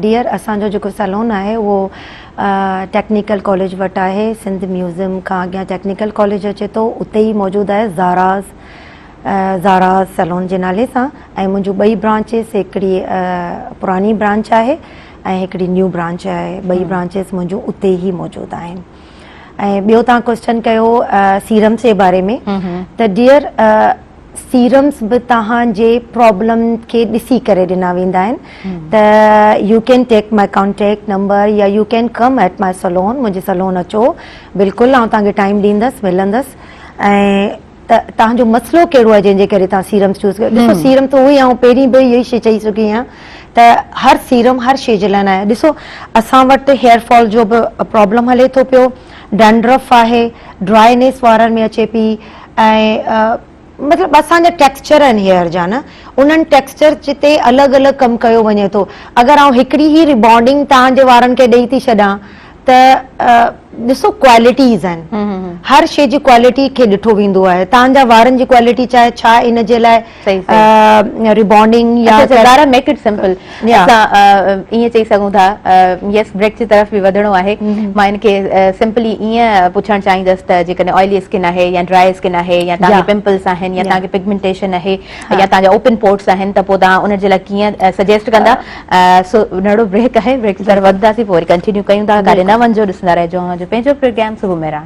ڊيئر اسان جو جيڪو سيلون آهي اهو ٽيڪنيڪل ڪاليج وٽ آهي سنڌ ميوزيم کان اڳيان ٽيڪنيڪل ڪاليج اچي ٿو اتي ئي موجود آهي زاراز زاراز سيلون جي نالي سان ۽ منهنجون ٻئي برانچز هڪڙي پراڻي برانچ آهي ۽ هڪڙي نيو برانچ آهي ٻئي برانچز منهنجون اتي ئي موجود آهن ۽ ٻيو توهان ڪويسچن ڪيو سيرمس جي باري ۾ ته ڊيئر سيرمس به توهان جي پرابلم کي ڏسي ڪري ڏنا ويندا آهن ته you can take my contact number يا you can come at my salon منهنجي سلون اچو بلڪل آئون توهان کي ٽائيم ڏيندس ملندس ۽ ته توهان جو مسئلو ڪهڙو آهي جنهن جي ڪري توهان سيرم چوز ڪيو ڏسو سيرم ته اهو ئي آئون پهرين به اهو ئي شي چئي چڪي آهيان ته هر سيرم هر شي جي لاء نه آهي ڏسو اسان وٽ هيئر فال جو به پرابلم هلي ٿو پيو ڊينڊرف آهي ڊرائينيس وارن ۾ اچي پي ۽ مطلب اسان جا ٽيڪسچر آهن هيئر جا نه انهن ٽيڪسچر تي الڳ الڳ ڪم ڪيو وڃي ٿو اگر آئون هڪڙي ئي ريبانڊنگ توهان جي وارن کي ڏئي ٿي ڇڏان ته ڏسو ڪوالٽيز آهن هر شي جي ڪوالٽي کي ڏٺو ويندو آهي توهان جا وارن جي ڪوالٽي چاهي ڇا ان جي لاء ريبانڊنگ يا اچا زارا ميڪ it simple اسان ائين چئي سگهون ٿا يس بريڪ جي طرف به وڌڻو آهي مان ان کي سمپلي ائين پڇڻ چاهيندس ته جيڪڏهن آئلي اسڪن آهي يا ڊرائي اسڪن آهي يا توهان کي پمپلس آهن يا توهان کي پگمينٽيشن آهي يا توهان جا اوپن پورٽس آهن ته پوء توهان ان جي لاء ڪيئن سجيسٽ ڪندا سو ننڍڙو بريڪ آهي بريڪ جي طرف وڌنداسين پوء وري ڪنٽينيو ڪيون ٿا ڪاڏي نه وڃجو ڏسندا رهجو اوهان جو پنهنجو پروگرام صبح مهراڻ.